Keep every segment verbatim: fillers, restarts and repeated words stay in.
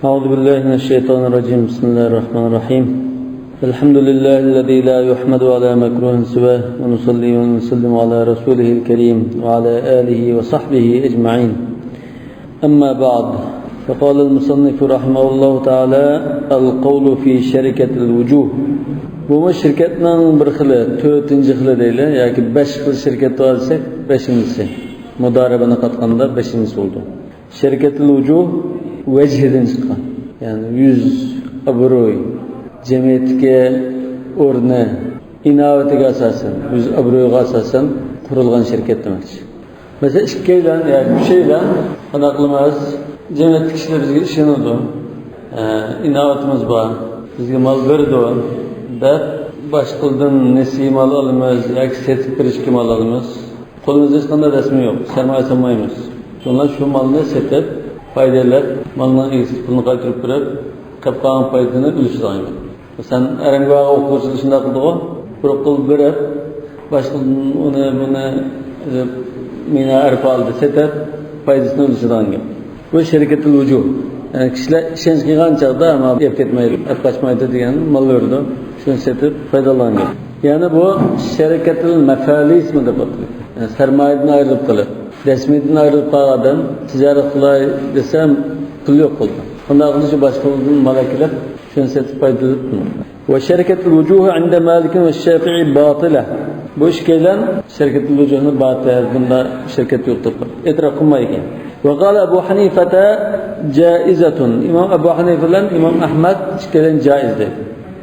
أعوذ بالله من الشيطان الرجيم. بسم الله الرحمن الرحيم. الحمد لله الذي لا يحمد على مكروه سواه، ونصلي ونسلم على رسوله الكريم وعلى آله وصحبه أجمعين. أما بعد، فقال المصنف رحمه الله تعالى: القول في شركة الوجوه. بۇمۇ شىركەتنىڭ بىر خىلى، تۆتىنچى خىلى دەيلى، ياكى بەش خىل شىركەت بار دېسەك، بەشىنچىسى. مۇدارىبىنى قاتقاندا بەشىنچىسى بولىدۇ. شىركەتۇل ۋۇجۇھ ۋەجھىدىن چىققان. يەنى يۈز، ئابرۇي، جەمئىيەتتىكى ئورنى، ئىناۋىتىگە ئاساسەن، يۈز ئابرۇيغا ئاساسەن قۇرۇلغان شىركەت دېمەكچى. مەسىلەن، ئىككىيلەن ياكى ئۈچەيلەن قانداق قىلىمىز؟ جەمئىيەتتىكى كىشىلەر بىزگە ئىشىنىدۇ. ئە، ئىناۋىتىمىز بار، بىزگە مال بېرىدۇ دەپ، باشقىلاردىن نېسىۋە مال ئالىمىز ياكى سېتىپ بېرىشكە مال ئالىمىز. قولىمىزدا ھېچقانداق رەسمى يوق، سەرمايە سالمايمىز. شۇڭلار شۇ مالنى سېتىپ، پايدا ئېلىپ، مالنىڭ ئىگىسى پۇلنى قايتۇرۇپ بېرىپ، قېلىپ قالغان پايدىنى ئۈلۈشىدىغان گەپ. مەسىلەن، ئەرەنگۈۋاغا ئوقۇغۇچىلار شۇنداق قىلىدىغۇ، بىر قول بېرىپ، باشقىدىن ئۇنى، بۇنى ئېلىپ، مىنا ئەرپا ئالدى سېتىپ، پايدىسىنى ئۈلۈشىدىغان گەپ. بۇ شىركەتۇل ۋۇجۇھ. يەنى كىشىلەر ئىشەنچ قىلغان چاغدا، ئەمما ئەپ كەتمەيدۇ، ئەپ قاچمايدۇ دېگەن مال بېرىدۇ. شۇنى سېتىپ پايدىلانغان گەپ. يەنى بۇ شىركەتۇل مەفالىسمۇ دەپ ئاتىلىدۇ. يەنى سەرمايىدىن ئايرىلىپ قېلىپ، رەسمىيدىن ئايرىلىپ قالغان ئادەم تىجارەت قىلاي دېسە، پۇل يوق بولىدۇ. شۇنداق قىلىپ باشقىلاردىن مال ئەكېلىپ، شۇنى سېتىپ پايدىلىنىپ. وشركة الوجوه عند مالك والشافعي باطلة. بۇ ئىككىيلەن شىركەتۇل ۋۇجۇھنى باتىل، بۇندا شىركەت يوق دەپ ئېتىراپ قىلمايدىكەن. وقال أبو حنيفة جائزة. ئىمام ئەبۇ ھەنىفە بىلەن ئىمام ئەھمەد ئىككىيلەن جائىز دەيدۇ.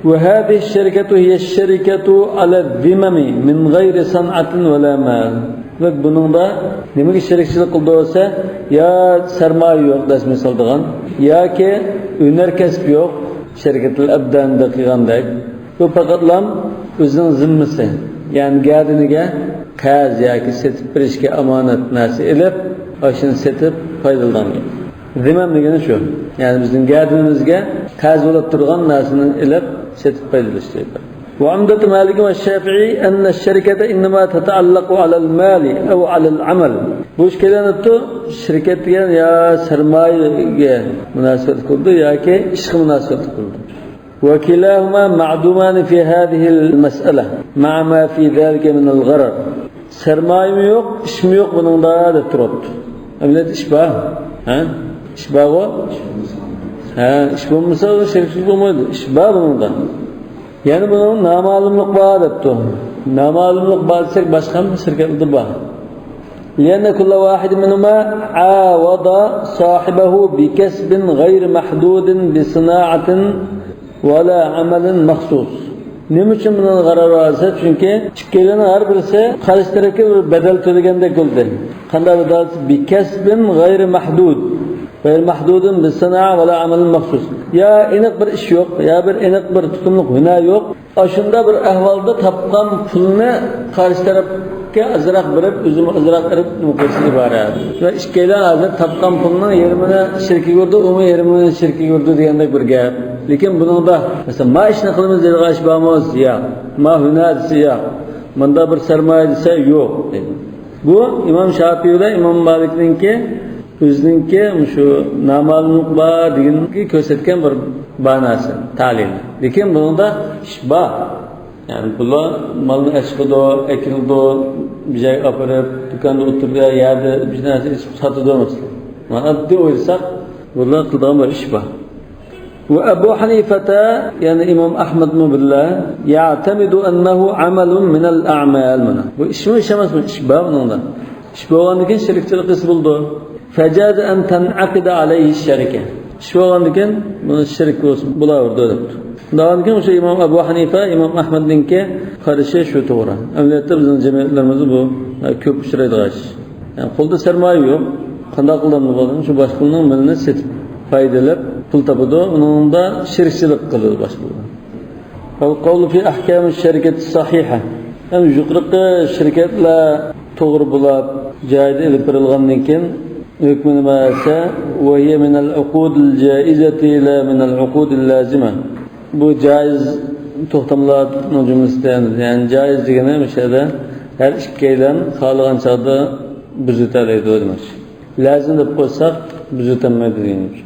وهذه الشركة هي الشركة على الذمم من غير صنعة ولا مال. دېمەك، بۇنىڭدا نېمىگە شېرىكچىلىك قىلىدۇ دېسە، يا سەرمايە يوق، دەسمى سالىدىغان، ياكى ھۈنەر كەسىپ يوق، شىركەتۇل ئەبداندا قىلغاندەك. بۇ پەقەتلام ئۆزىنىڭ زىممىسى، يەنى گەدىنىگە قەرز ياكى سېتىپ بېرىشكە ئامانەت نەرسە ئېلىپ، ئاشۇنى سېتىپ پايدىلانغان گەپ. زىمەم دېگىنى شۇ. يەنى بىزنىڭ گەدىنىمىزگە قەرز بولۇپ تۇرغان نەرسىنى ئېلىپ، سېتىپ پايدىلىنىش دەيدۇ. وعمدة مالك والشافعي أن الشركة إنما تتعلق على المال أو على العمل. بۇ ئىككىيلەن شىركەت دېگەن يا سەرمايىگە مۇناسىۋەتلىك بولىدۇ ياكى ئىشقا مۇناسىۋەتلىك بولىدۇ. وكلاهما معدومان في هذه المسألة مع ما في ذلك من الغرر. سەرمايىمۇ يوق، ئىشمۇ يوق بۇنىڭدا دەپ تۇرۇپتۇ. ئەمەلىيەتتە ئىش بار. ھە؟ ئىش بارغۇ؟ ھە، ئىش بولمىسا شېرىكچىلىك بولمايدۇ. ئىش بار بۇنىڭدا. يەنە بۇنىڭ نامەلۇملۇق بار دەپتۇ. نامەلۇملۇق بار دېسەك، باشقا ھەممە شىركەتلەردە بار. لأن كل واحد منهما عاوض صاحبه بكسب غير محدود بصناعة ولا عمل مخصوص. نېمە ئۈچۈن بۇنىڭغا غەرەر بار دېسە، چۈنكى ئىككىيلەننىڭ ھەر بىرسى قارشى تەرەپكە بىر بەدەل تۆلىگەندەك بولدى. قانداق بەدەل؟ بكسب غير محدود. غير محدود بصناعة ولا عمل مخصوص. يا ئېنىق بىر ئىش يوق، يا بىر ئېنىق بىر تۇتۇملۇق ھۈنەر يوق. ئاشۇنداق بىر ئەھۋالدا تاپقان پۇلنى قارشى تەرەپكە ئازراق بېرىپ، ئۆزىمۇ ئازراق بېرىپ، نېمە قىلىشتىن ئىبارەت. ۋە ئىككىيلەن ھازىر تاپقان پۇلنىڭ يېرىمىنى شېرىكىگە بېرىدۇ، ئۇمۇ يېرىمىنى شېرىكىگە بېرىدۇ دېگەندەك بىر گەپ. لېكىن بۇنىڭدا، مەسىلەن، ما ئىشنى قىلىمىز دەيدىغان ئىش بارمۇ؟ ياق. ما ھۈنەر دېسە ياق. مۇنداق بىر سەرمايە دېسە يوق دەيدۇ. بۇ ئىمام شاپىي بىلەن ئىمام مالىكنىڭكى ئۆزىنىڭكى مۇشۇ نامەلۇملۇق بار دېگەننى كۆرسەتكەن بىر باناسى، تەلىلى. لېكىن بۇنىڭدا ئىش بار. يەنى بۇلار مالنى ئەچىقىدۇ، ئەكېلىدۇ، بىر جايغا ئاپىرىپ، دۇكاندا ئولتۇرىدۇ، يەردە بىر نەرسە ئېچىپ ساتىدۇ مەسىلەن. مانا ئاددىي ئويلىساق، بۇلار قىلىدىغان بىر ئىش بار. ۋە ئەبۇ ھەنىفەتە، يەنى ئىمام ئەھمەدمۇ بىللە، يەئتەمىدۇ ئەننەھۇ ئەمەلۇن مىنەل ئەمەل. مانا بۇ ئىشمۇ ئىش ئەمەسمۇ؟ ئىش بار بۇنىڭدا. ئىش بولغاندىن كېيىن شېرىكچىلىك قىلسا بولىدۇ. فەجازە ئەن تەنئەقىدە ئەلەيھى شەرىكە. ئىش بولغاندىن كېيىن بۇنى شېرىك بولسا بولاۋېرىدۇ دەپتۇ. شۇنداغاندىن كېيىن ئوشۇ ئىمام ئەبۇ ھەنىفە، ئىمام ئەھمەدنىڭكى قارىشى شۇ توغرا. ئەمەلىيەتتە بىزنىڭ جەمئىيەتلىرىمىزدە بۇ، ئە، كۆپ ئۇچرايدىغان ئىش. يەنى قولدا سەرمايە يوق. قانداق قىلىدۇ بولدى؟ شۇ باشقىلارنىڭ مېلىنى سېتىپ، پايدا ئېلىپ، پۇل تاپىدۇ. ئۇنىڭدا شېرىكچىلىك قىلىدۇ باشقىلار. القول في أحكام الشركة الصحيحة. يەنى يۇقىرىقى شىركەتلەر توغرا بولاپ، جايىدا ئېلىپ بېرىلغاندىن كېيىن ھۆكمى نېمە دېسە، وهي من العقود الجائزة لا من العقود اللازمة. بۇ جائىز توختاملارنىڭ جۈملىسىدىن، يەنى جائىز دېگىنى مۇشۇ يەردە ھەر ئىككىيلەن خالىغان چاغدا بۇزۇۋېتەلەيدۇ دېمەكچى. لازىم دەپ قويساق، بۇزۇۋېتەلمەيدۇ دېگەن گەپ.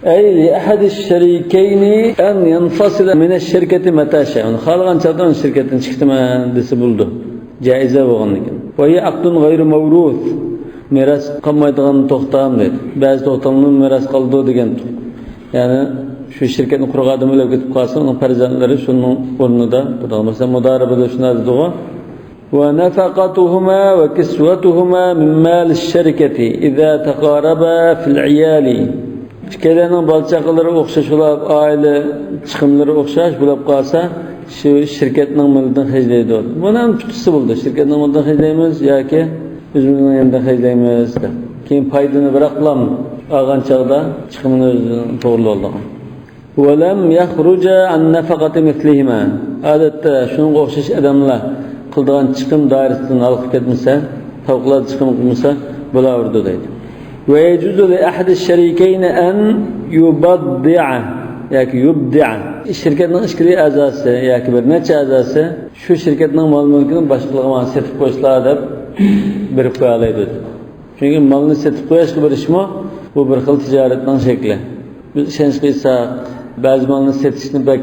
أي لأحد الشريكين أن ينفصل من الشركة متى شاء. خالىغان چاغدا شىركەتتىن چىقىمەن دېسە بولىدۇ. جائىزە بولغاندىكىن. وهي عقد غير موروث. مىراس قالمايدىغان توختام دەيدۇ. بەزى توختاملار مىراس قالىدۇ دېگەن. يەنى شۇ شىركەتنى قۇرغان ئادەم ئۆلۈپ كېتىپ قالسا، ئۇنىڭ پەرزەنتلىرى شۇنىڭ ئورنىدا تۇرىدۇ. مەسىلەن، مۇدارىبىدە شۇنداق دېدىغۇ. ونفقتهما وكسوتهما من مال الشركة إذا تقاربا في العيال. ئىككىيلەننىڭ بالا-چاقىلىرى ئوخشاش بولۇپ، ئائىلە چىقىملىرى ئوخشاش بولۇپ قالسا، شۇ شىركەتنىڭ مېلىدىن خەجلەيدۇ. بۇنىڭ تۈتىسى بولىدۇ. شىركەتنىڭ مېلىدىن خەجلەيمىز ياكى ئۆزىمىزنىڭ يېنىدىن خەجلەيمىز دەپ. كېيىن پايدىنى بىراقلا ئالغان چاغدا چىقىمىنى ئۆزىنىڭ توغرىلىق. ولم يخرج عن نفقة مثلهما. ئادەتتە شۇنىڭغا ئوخشاش ئادەملەر قىلىدىغان چىقىم دائىرىسىدىن ھالقىپ كەتمىسە، پەۋقۇلئاددە چىقىم قىلمىسا، بولاۋېرىدۇ دەيدۇ. ويجوز لأحد الشريكين أن يبضع ياكى يبضع. شىركەتنىڭ ئىككىلا ئەزاسى ياكى بىر نەچچە ئەزاسى شۇ شىركەتنىڭ مال-مۈلكىنى باشقىلارغا مانا سېتىپ قويسىلا دەپ بېرىپ قويالايدۇ. چۈنكى مالنى سېتىپ قويۇشقا بېرىشمۇ بۇ بىر خىل تىجارەتنىڭ شەكلى. بىز ئىشەنچ قىلساق، بەزى مالنى سېتىشنى بەك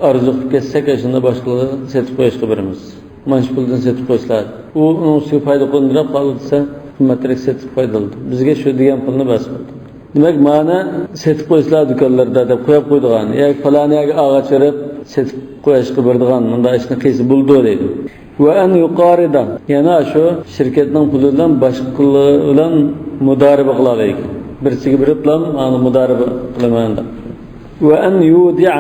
ئارزۇ قىلىپ كەتسەك، شۇنداق باشقىلارغا سېتىپ قويۇشقا بېرىمىز. مانا شۇ پۇلدىن سېتىپ قويسىلا. ئۇ ئۇنىڭ ئۈستىگە پايدا قوندۇرۇپ قالىدۇ دېسە، قىممەترەك سېتىپ پايدا ئالىدۇ. بىزگە شۇ دېگەن پۇلنى بەرسە بولدى. دېمەك، مانا سېتىپ قويسىلا دۇكانلاردا دەپ قويۇپ قويىدىغان، ياكى پالان يەرگە ئاغاچ بېرىپ سېتىپ قويۇشقا بېرىدىغان، مۇنداق ئىشنى قىلسا بولىدۇ دەيدۇ. وأن يقارض، يەنە شۇ شىركەتنىڭ پۇلى بىلەن باشقىلار بىلەن مۇدارىبە قىلالايدىكەن. بىرسىگە بېرىپلا مانا مۇدارىبە قىلىمەن دەپ. وأن يودع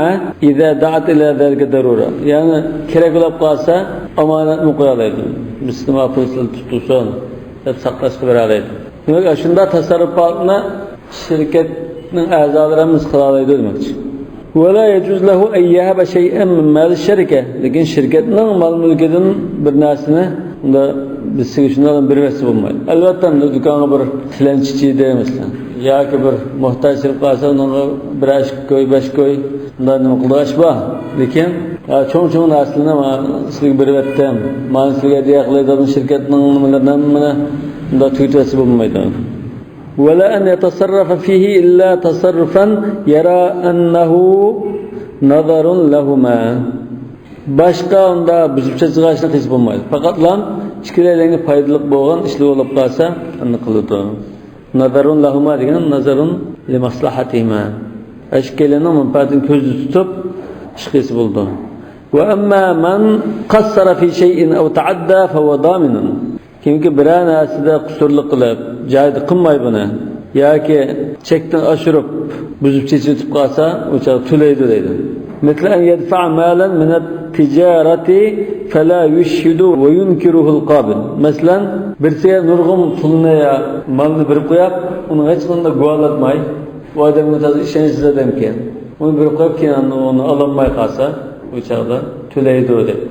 إذا دعت إلى ذلك ضرورة. يەنى كېرەك بولۇپ قالسا ئامانەتمۇ قويالايدۇ. بىزنى ما پۇل سىلى تۇتۇلسۇن دەپ ساقلاشقا بېرەلەيدۇ. دېمەك، ئاشۇنداق تەسەررۇپاتنى شىركەتنىڭ ئەزالىرى ھەممىسى قىلالايدۇ دېمەكچى. ولا يجوز له أن يهب شيئا من مال الشركة. لېكىن شىركەتنىڭ مال-مۈلكىدىن بىر نەرسىنى ئۇندا بىرسىگە شۇنداق بېرىۋەتسە بولمايدۇ. ئەلۋەتتە، ئەمدى دۇكانغا بىر تىلەنچى چىدى، مەسىلەن، ياكى بىر موھتاج كىرىپ قالسا، ئۇنىڭغا بىر ئىككى كوي، بەش كوي، بۇنداق نېمە قىلىدىغان ئىش بار. لېكىن، يا، چوڭ-چوڭ نەرسىلەرنى مانا سىلىگە بېرىۋەتتىم، مانا سىلىگە ھەدىيە قىلىدىغان شىركەتنىڭ نېمىلىرىنى ھەممىنى بۇنداق تۈگىتىۋەتسە بولمايدۇ. ولا أن يتصرف فيه إلا تصرفا يرى أنه نظر لهما. باشقا ئۇنداق بۇزۇپ چېچىلغان ئىشنى قىلسا بولمايدۇ. پەقەتلا ئىككىلەيلەنگە پايدىلىق بولغان ئىشلار بولۇپ قالسا، ئۇنى قىلىدۇ. نظر لهما دېگەن نظر لمصلحتهما. ئىككىلەننىڭ مەنپەئەتىنى كۆزدە تۇتۇپ ئىش قىلسا بولىدۇ. وأما من قصر في شيء أو تعدى فهو ضامن. كىمكى بىرەر نەرسىدە قۇسۇرلۇق قىلىپ، جايىدا قىلماي بۇنى ياكى چەكتىن ئاشۇرۇپ بۇزۇپ چېچىۋېتىپ قالسا، ئۇ چاغ تۆلەيدۇ دەيدۇ. مثل أن يدفع مالا من التجارة فلا يشهد وينكره القابض. مەسىلەن، بىرسىگە نۇرغۇن پۇلنى يا مالنى بېرىپ قويۇپ، ئۇنى ھېچقانداق گۇۋاھلاتماي، ئۇ ئادەمگە تازا ئىشەنچلىك ئادەمكەن، ئۇنى بېرىپ قويۇپ، كېيىن ئۇنى ئالالماي قالسا، ئۇ چاغدا تۆلەيدۇ دەپ.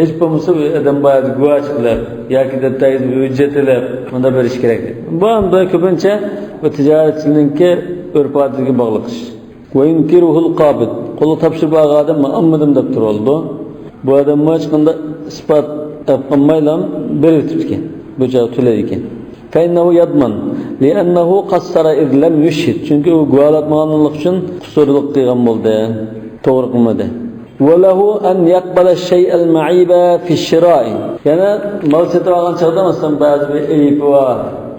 ھېچ بولمىسا بىر ئادەم بار يەردە گۇۋاھچى قىلىپ ياكى دەپتەرگە بىر ھۆججەت ئېلىپ، مۇنداق بېرىش كېرەك. بۇ ئەمدى كۆپىنچە بۇ تىجارەتچىنىڭكى ئۆرپ-ئادىتىگە باغلىق ئىش. وينكره القابض. قولغا تاپشۇرۇپ ئالغان ئادەم مەن ئالمىدىم دەپ تۇرۇۋالىدۇ. بۇ ئادەم ھېچقانداق ئىسپات ئېلىپ قالمايلا بېرىۋېتىپتىكەن. بۇ چاغ تۆلەيدىكەن. فإنه يضمن لأنه قصر إذ لم يشهد. چۈنكى ئۇ گۇۋاھلاتمىغانلىقى ئۈچۈن قۇسۇرلۇق قىلغان بولدى. توغرا قىلمىدى. وله أن يقبل الشيء المعيب في الشراء. يەنە مال سېتىۋالغان چاغدا، مەسىلەن، بەزى بىر ئەيىبى بار،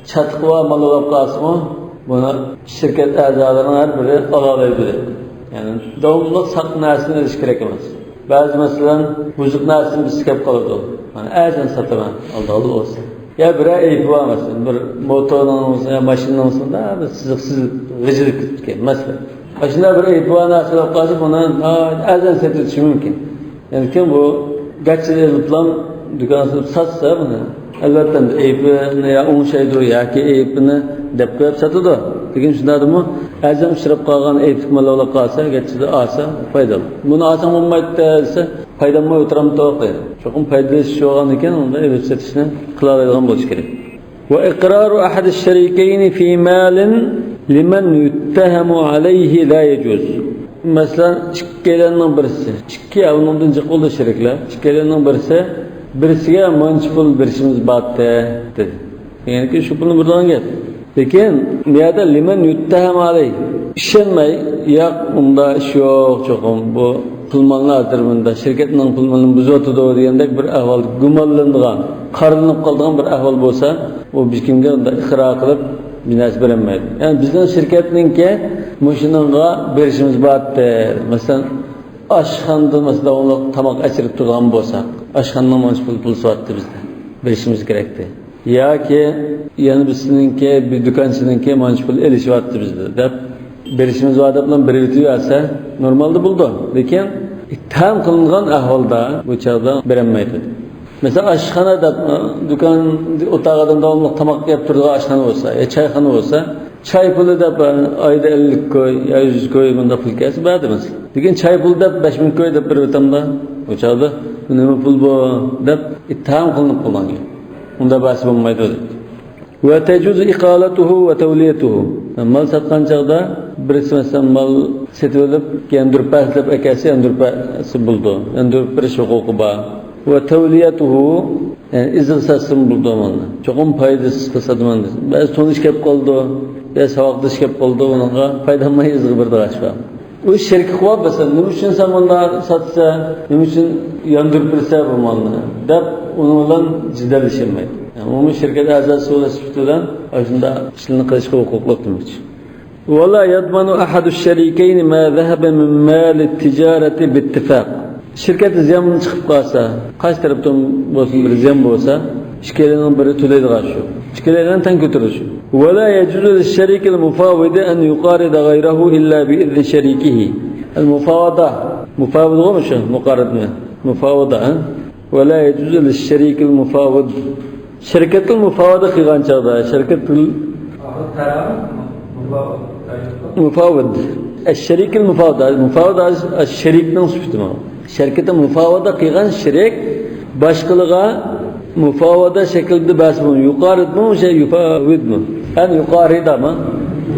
چاتىقى بار مال بولۇپ قالسىمۇ، بۇنى شىركەت ئەزالىرىنىڭ ھەر بىرى ئالالايدۇ دەيدۇ. يەنى داۋاملىق ساق نەرسىنى ئېلىش كېرەك ئەمەس. بەزى، مەسىلەن، بۇزۇق نەرسىنى بىز كەپ قالىدۇ. مانا ئەرزان ساتىمەن، ئالدى ئالدى بولسا. يا بىرەر ئەيىبى بار، مەسىلەن، بىر موتورنىڭ بولسا يا ماشىنىنىڭ بولسا، بىر سىزىق سىزىق غىجىلىپ كېتىپتىكەن، مەسىلەن. ئاشۇنداق بىر ئەيىبى بار نەرسە بولۇپ قالسا، بۇنى ناھايىتى ئەرزان سېتىۋېتىشى مۇمكىن. لېكىن بۇ گەرچە ئېلىپلا دۇكان سېلىپ ساتسا بۇنى، ئەلۋەتتە، ئەيىبىنى يا ئوڭشايدۇ ياكى ئەيىبىنى دەپ قويۇپ ساتىدۇ. لېكىن شۇنداقتىمۇ ئەرزان ئۇچراپ قالغان ئەيىبلىك مال بولۇپ قالسا، گەرچە ئالسا پايدىلىق. بۇنى ئالساڭ بولمايدۇ دېسە، پايدىلانماي ئولتۇرامدۇق دەيدۇ. چوقۇم پايدىلىشىش بولغاندىكىن ئۇندا ئېلىپ سېتىشنى قىلالايدىغان بولۇش كېرەك. وإقرار أحد الشريكين في مال لمن يتهم عليه لا يجوز. مەسىلەن، ئىككىيلەننىڭ بىرسى، ئىككى، ئۇنىڭدىن جىق بولدى شېرىكلەر، ئىككىيلەننىڭ بىرسى بىرسىگە مانچە پۇل بېرىشىمىز بارتى دېدى. يەنىكى شۇ پۇلنى بېرىدىغان گەپ. لېكىن بۇ يەردە لمن يتهم عليه، ئىشەنمەي، ياق، ئۇنداق ئىش يوق، چوقۇم بۇ پۇل مالنى ھازىر مۇنداق شىركەتنىڭ پۇل مالىنى بۇزۇۋاتىدۇ دېگەندەك بىر ئەھۋال، گۇمانلىنىدىغان، قارىلىنىپ قالىدىغان بىر ئەھۋال بولسا، ئۇ ھېچكىمگە ئۇنداق ئىقرار قىلىپ بىر نەرسە بېرەلمەيدۇ. يەنى بىزنىڭ شىركەتنىڭكى مۇشۇنىڭغا بېرىشىمىز بارتتى. مەسىلەن، ئاشخانىدىن، مەسىلەن، داۋاملىق تاماق ئەچىرىپ تۇرىدىغان بولساق، ئاشخانىنىڭ مانچە پۇل، پۇلى ساتتى بىزدە، بېرىشىمىز كېرەكتى. ياكى يەنە بىرسىنىڭكى، بىر دۇكانچىنىڭكى مانچە پۇل ئېلىشىۋاتتى بىزدە دەپ بېرىشىمىز بار دەپلا بېرىۋېتىۋەرسە نورمالدا بولىدۇ. لېكىن ئىتتىھام قىلىنغان ئەھۋالدا بۇ چاغدا بېرەلمەيدۇ. مەسىلەن، ئاشخانا دەپ، دۇكان ئوتاق ئادەم داۋاملىق تاماق يەپ تۇرىدىغان ئاشخانا بولسا يا چايخانا بولسا، چاي پۇلى دەپ ئايدا ئەللىك كوي يا يۈز كوي مۇنداق پۇل كەلسە بەردى مەسىلەن. لېكىن چاي پۇلى دەپ بەش مىڭ كوي دەپ بېرىۋېتەمدۇ، بۇ چاغدا بۇ نېمە پۇل بۇ دەپ ئىتتىھام قىلىنىپ قالغان گەپ. ئۇنداق بەرسە بولمايدۇ دەپ. وتجوز إقالته وتوليته. مال ساتقان چاغدا بىرسى مەسىلەن مال سېتىۋېلىپ ياندۇرۇپ بەرسە دەپ ئەكەلسە ياندۇرۇپ بەرسە بولىدۇ. ياندۇرۇپ بېرىش ھوقۇقى بار. وتوليته، يەنى ئىزىغا ساتسىمۇ بولىدۇ مالنى. چوقۇم پايدىسىزغا ساتىمەن دېسە. بەزى تونۇش كەپ قالىدۇ، يا ساۋاقداش كەپ قالىدۇ، ئۇنىڭغا پايدا بولماي ئىزىغا بېرىدىغان ئىش بار. ئۇ شېرىكى قىلىپ مەسىلەن، نېمە ئۈچۈن سەن مۇنداق ساتىسەن، نېمە ئۈچۈن ياندۇرۇپ بېرىسەن بۇ مالنى دەپ ئۇنىڭ بىلەن جېدەللىشەلمەيدۇ. يەنى ئۇمۇ شىركەت ئەزاسى بولۇش سۈپىتى بىلەن ئاشۇنداق ئىشلارنى قىلىشقا ھوقۇقلۇق دېمەكچى. ولا يضمن أحد الشريكين ما ذهب من مال التجارة باتفاق. شىركەتتە زىيان چىقىپ قالسا، قايسى تەرەپتىن بولسۇن بىر زىيان بولسا، ئىككىلىنىڭ بىرى تۆلەيدىغان شۇ. ئىككىلەيلەن تەڭ كۆتۈرۈلۈشى. ولا يجوز للشريك المفاوض أن يقارض غيره إلا بإذن شريكه. المفاوضة، مۇفاۋىدىغۇ مۇشۇ، مۇقارىدنى. مۇفاۋىدە، ھە؟ ولا يجوز للشريك المفاوض. شىركەتتە مۇفاۋىدە قىلغان چاغدا، شىركەتتە مۇفاۋىد. ئەششەرىكىل مۇفاۋىدە. مۇفاۋىدە ئەش-، ئەششەرىكنىڭ سۈپىتى بۇ. شىركەتتە مۇفاۋىدە قىلغان شېرىك باشقىلىغا مۇفاۋىدە شەكلىدە بەرسە بولمايدۇ. يۇقارىدمۇ، شەي يۇفاۋىدمۇ؟ ئەن يۇقارىدامۇ؟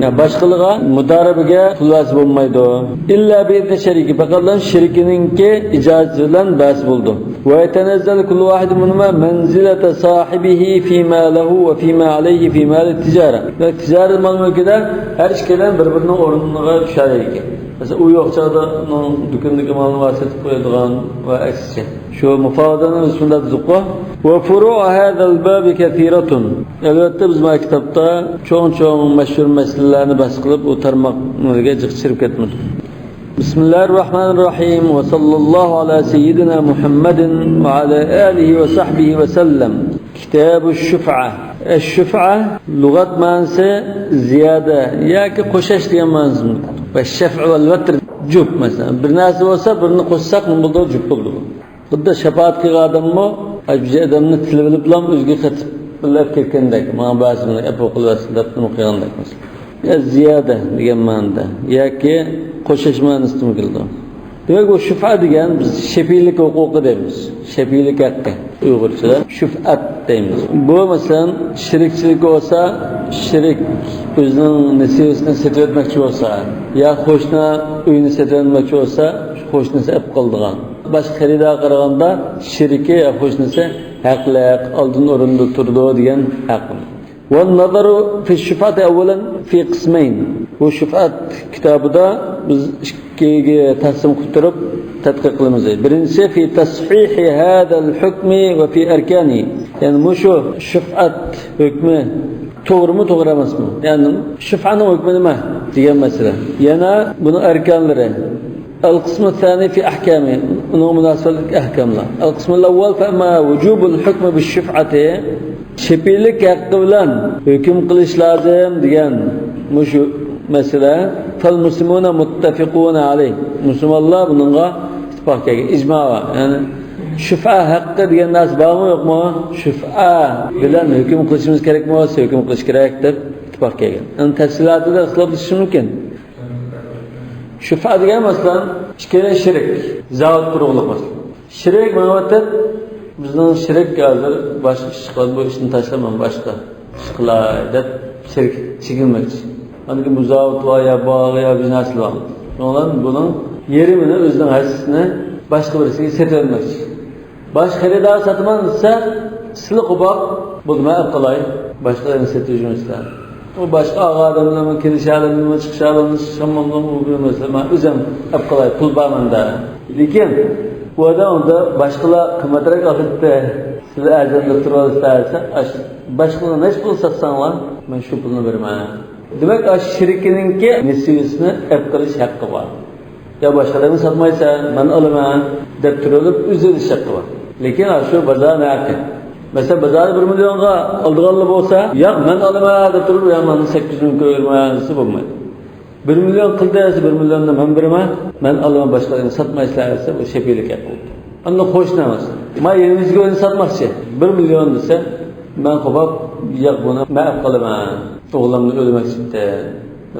يا باشقىلىغا مۇدارىبىگە پۇل بەرسە بولمايدۇ. ئىللا بىئىزنى شەرىكى، پەقەتلا شېرىكىنىڭكى ئىجازىتى بىلەن بەرسە بولىدۇ. ويتنزل كل واحد منهما منزلة صاحبه فيما له وفيما عليه في مال التجارة. ۋە تىجارەت مال مۈلكىدە ھەر ئىككىلەن بىر-بىرىنىڭ ئورنىغا چۈشەلەيدىكەن. مەسىلەن، ئۇ يوق چاغدا ئۇنىڭ دۇكىنىدىكى مالنى سېتىپ قويىدىغان ۋە ئەكسىچە. شۇ مۇفاۋىدەنى بىز شۇنداق دېدۇققۇ. وفروع هذا الباب كثيرة. ئەلۋەتتە، بىز مانا كىتابتا چوڭ-چوڭ مەشھۇر مەسىلىلەرنى بەھس قىلىپ، ئۇ تارماقلارغا جىق چىرىپ كەتمىدۇق. بسم الله الرحمن الرحيم، وصلى الله على سيدنا محمد وعلى آله وصحبه وسلم. كتاب الشفعة. الشفعة لۇغەت مەنىسى زىيادە ياكى قوشاش دېگەن مەنىسى. والشفع والوتر، جۈپ مەسىلەن. بىر نەرسە بولسا، بىرنى قوشساق، نېمە بولىدۇ؟ جۈپ بولىدۇ. خۇددى شاپائەت قىلغان ئادەممۇ، ئاشۇ ئادەمنى تىلىۋېلىپلا ئۆزىگە قېتىپ بىللە ئەپ كەتكەندەك، ماڭا بەرسۇن، ئەپۇ قىلىۋەتسۇن دەپ نېمە قىلغاندەك مەسىلەن. يا زىيادە دېگەن مەنىدە ياكى قوشاش مەنىسىدىمۇ كېلىدۇ. دېمەك، بۇ شۇفئە دېگەن بىز شەپىئىلىك ھوقۇقى دەيمىز. شەپىئىلىك ھەققى ئۇيغۇرچىدا شۈفئەت دەيمىز. بۇ، مەسىلەن، شېرىكچىلىك بولسا، شېرىك ئۆزىنىڭ نېسىۋىسىنى سېتىۋەتمەكچى بولسا يا قوشنا ئۆينى سېتىۋەتمەكچى بولسا، شۇ قوشنىسى ئەپ قالىدىغان. باشقا خېرىدارغا قارىغاندا شېرىكى يا قوشنىسى ھەقلىق، ئالدىن ئورۇندا تۇرىدۇ دېگەن ھەق. والنظر في الشفعة أولا في قسمين. بۇ شۈفئەت كىتابىدا بىز ئىككىگە تەقسىم قىلىپ تۇرۇپ تەتقىق قىلىمىز. بىرىنچىسى، في تصحيح هذا الحكم وفي أركانه. يەنى مۇشۇ شۈفئەت ھۆكمى توغرىمۇ، توغرا ئەمەسمۇ؟ يەنى شۈفئەنىڭ ھۆكمى نېمە دېگەن مەسىلە. يەنە بۇنىڭ ئەركانلىرى. القسم الثاني في أحكامه، ئۇنىڭغا مۇناسىۋەتلىك ئەھكاملار. القسم الأول، فأما وجوب الحكم بالشفعة، شەپىئىلىك ھەققى بىلەن ھۆكۈم قىلىش لازىم دېگەن مۇشۇ مەسىلە. فالمسلمون متفقون عليه، مۇسۇلمانلار بۇنىڭغا ئىتتىپاق كەلگەن، ئىجما بار. يەنى شۈفئە ھەققى دېگەن نەرسە بارمۇ، يوقمۇ؟ شۈفئە بىلەن ھۆكۈم قىلىشىمىز كېرەكمۇ؟ ھۆكۈم قىلىش كېرەك دەپ ئىتتىپاق كەلگەن. يەنى تەپسىلاتىدا ئىختىلاپلىشىشى مۇمكىن. شۈفئە دېگەن، مەسىلەن، ئىككىلى شېرىك، زاۋۇت قۇرغۇلۇق، مەسىلەن. شېرىك ماڭىۋاتىپ، بىزنىڭ شېرىك ھازىر باشقا ئىش قىلىدۇ، بۇ ئىشنى تاشلاپ مەن باشقا ئىش قىلاي دەپ شېرىك چېكىنمەكچى. ئاندىن كېيىن بۇ زاۋۇت بار يا باغ يا بىر نەرسە بار. شۇنىڭ بىلەن بۇنىڭ يېرىمىنى، ئۆزىنىڭ ھەسسىسىنى باشقا بىرسىگە سېتىۋەتمەكچى. باش خېرىدار ساتىمەن دېسە، سىلى قوباق، بولدى، مەن ئەپ قالاي، باشقىلارنى سېتىۋېتىمىز دەپ. ئۇ باشقا ئالغان ئادەملەرمۇ كېلىشەلەمدىمۇ، چىقىشالامدىمۇ، چىقالمامدىمۇ، ئۇ بىر مەسىلە. مەن ئۆزۈم ئەپ قالاي، پۇل بار مەندە. لېكىن ئۇ ئادەم ئۇدا باشقىلار قىممەترەك ئالىدىتى، سىلەر ئەرزاندا تۇرۇۋالىسىلەر دېسە، ئاش-، باشقىلار نەچچە پۇل ساتساڭلار، مەن شۇ پۇلنى بېرىمەن. دېمەك، ئاشۇ شېرىكىنىڭكى نېسىۋىسىنى ئەپ قىلىش ھەققى بار. يا باشقا ئادەمگە ساتمايسەن، مەن ئالىمەن دەپ تۇرۇپ ئۆزى ئېلىش ھەققى بار. لېكىن شۇ بازارنىڭ ھەققى. مەسىلەن، بازاردا بىر مىليونغا ئالىدىغانلار بولسا، ياق، مەن ئالىمەن دەپ تۇرۇپ، يا مانا سەككىز مىڭ كۆيۈرمەن دېسە بولمايدۇ. بىر مىليون قىلدى دېسە، بىر مىليوننى مەن بېرىمەن، مەن ئالىمەن، باشقا ئادەمگە ساتمايسىلەر دېسە، بۇ شەپىلىك ھەق بولدى. ئەمدى قوشنا بولسا، ما يېنىمىزدىكى ئۆينى ساتماقچى، بىر مىليون دېسە، مەن قوپاپ، ياق، بۇنى مەن ئەپ قالىمەن، ئوغلۇمنى ئۆلمەكچى.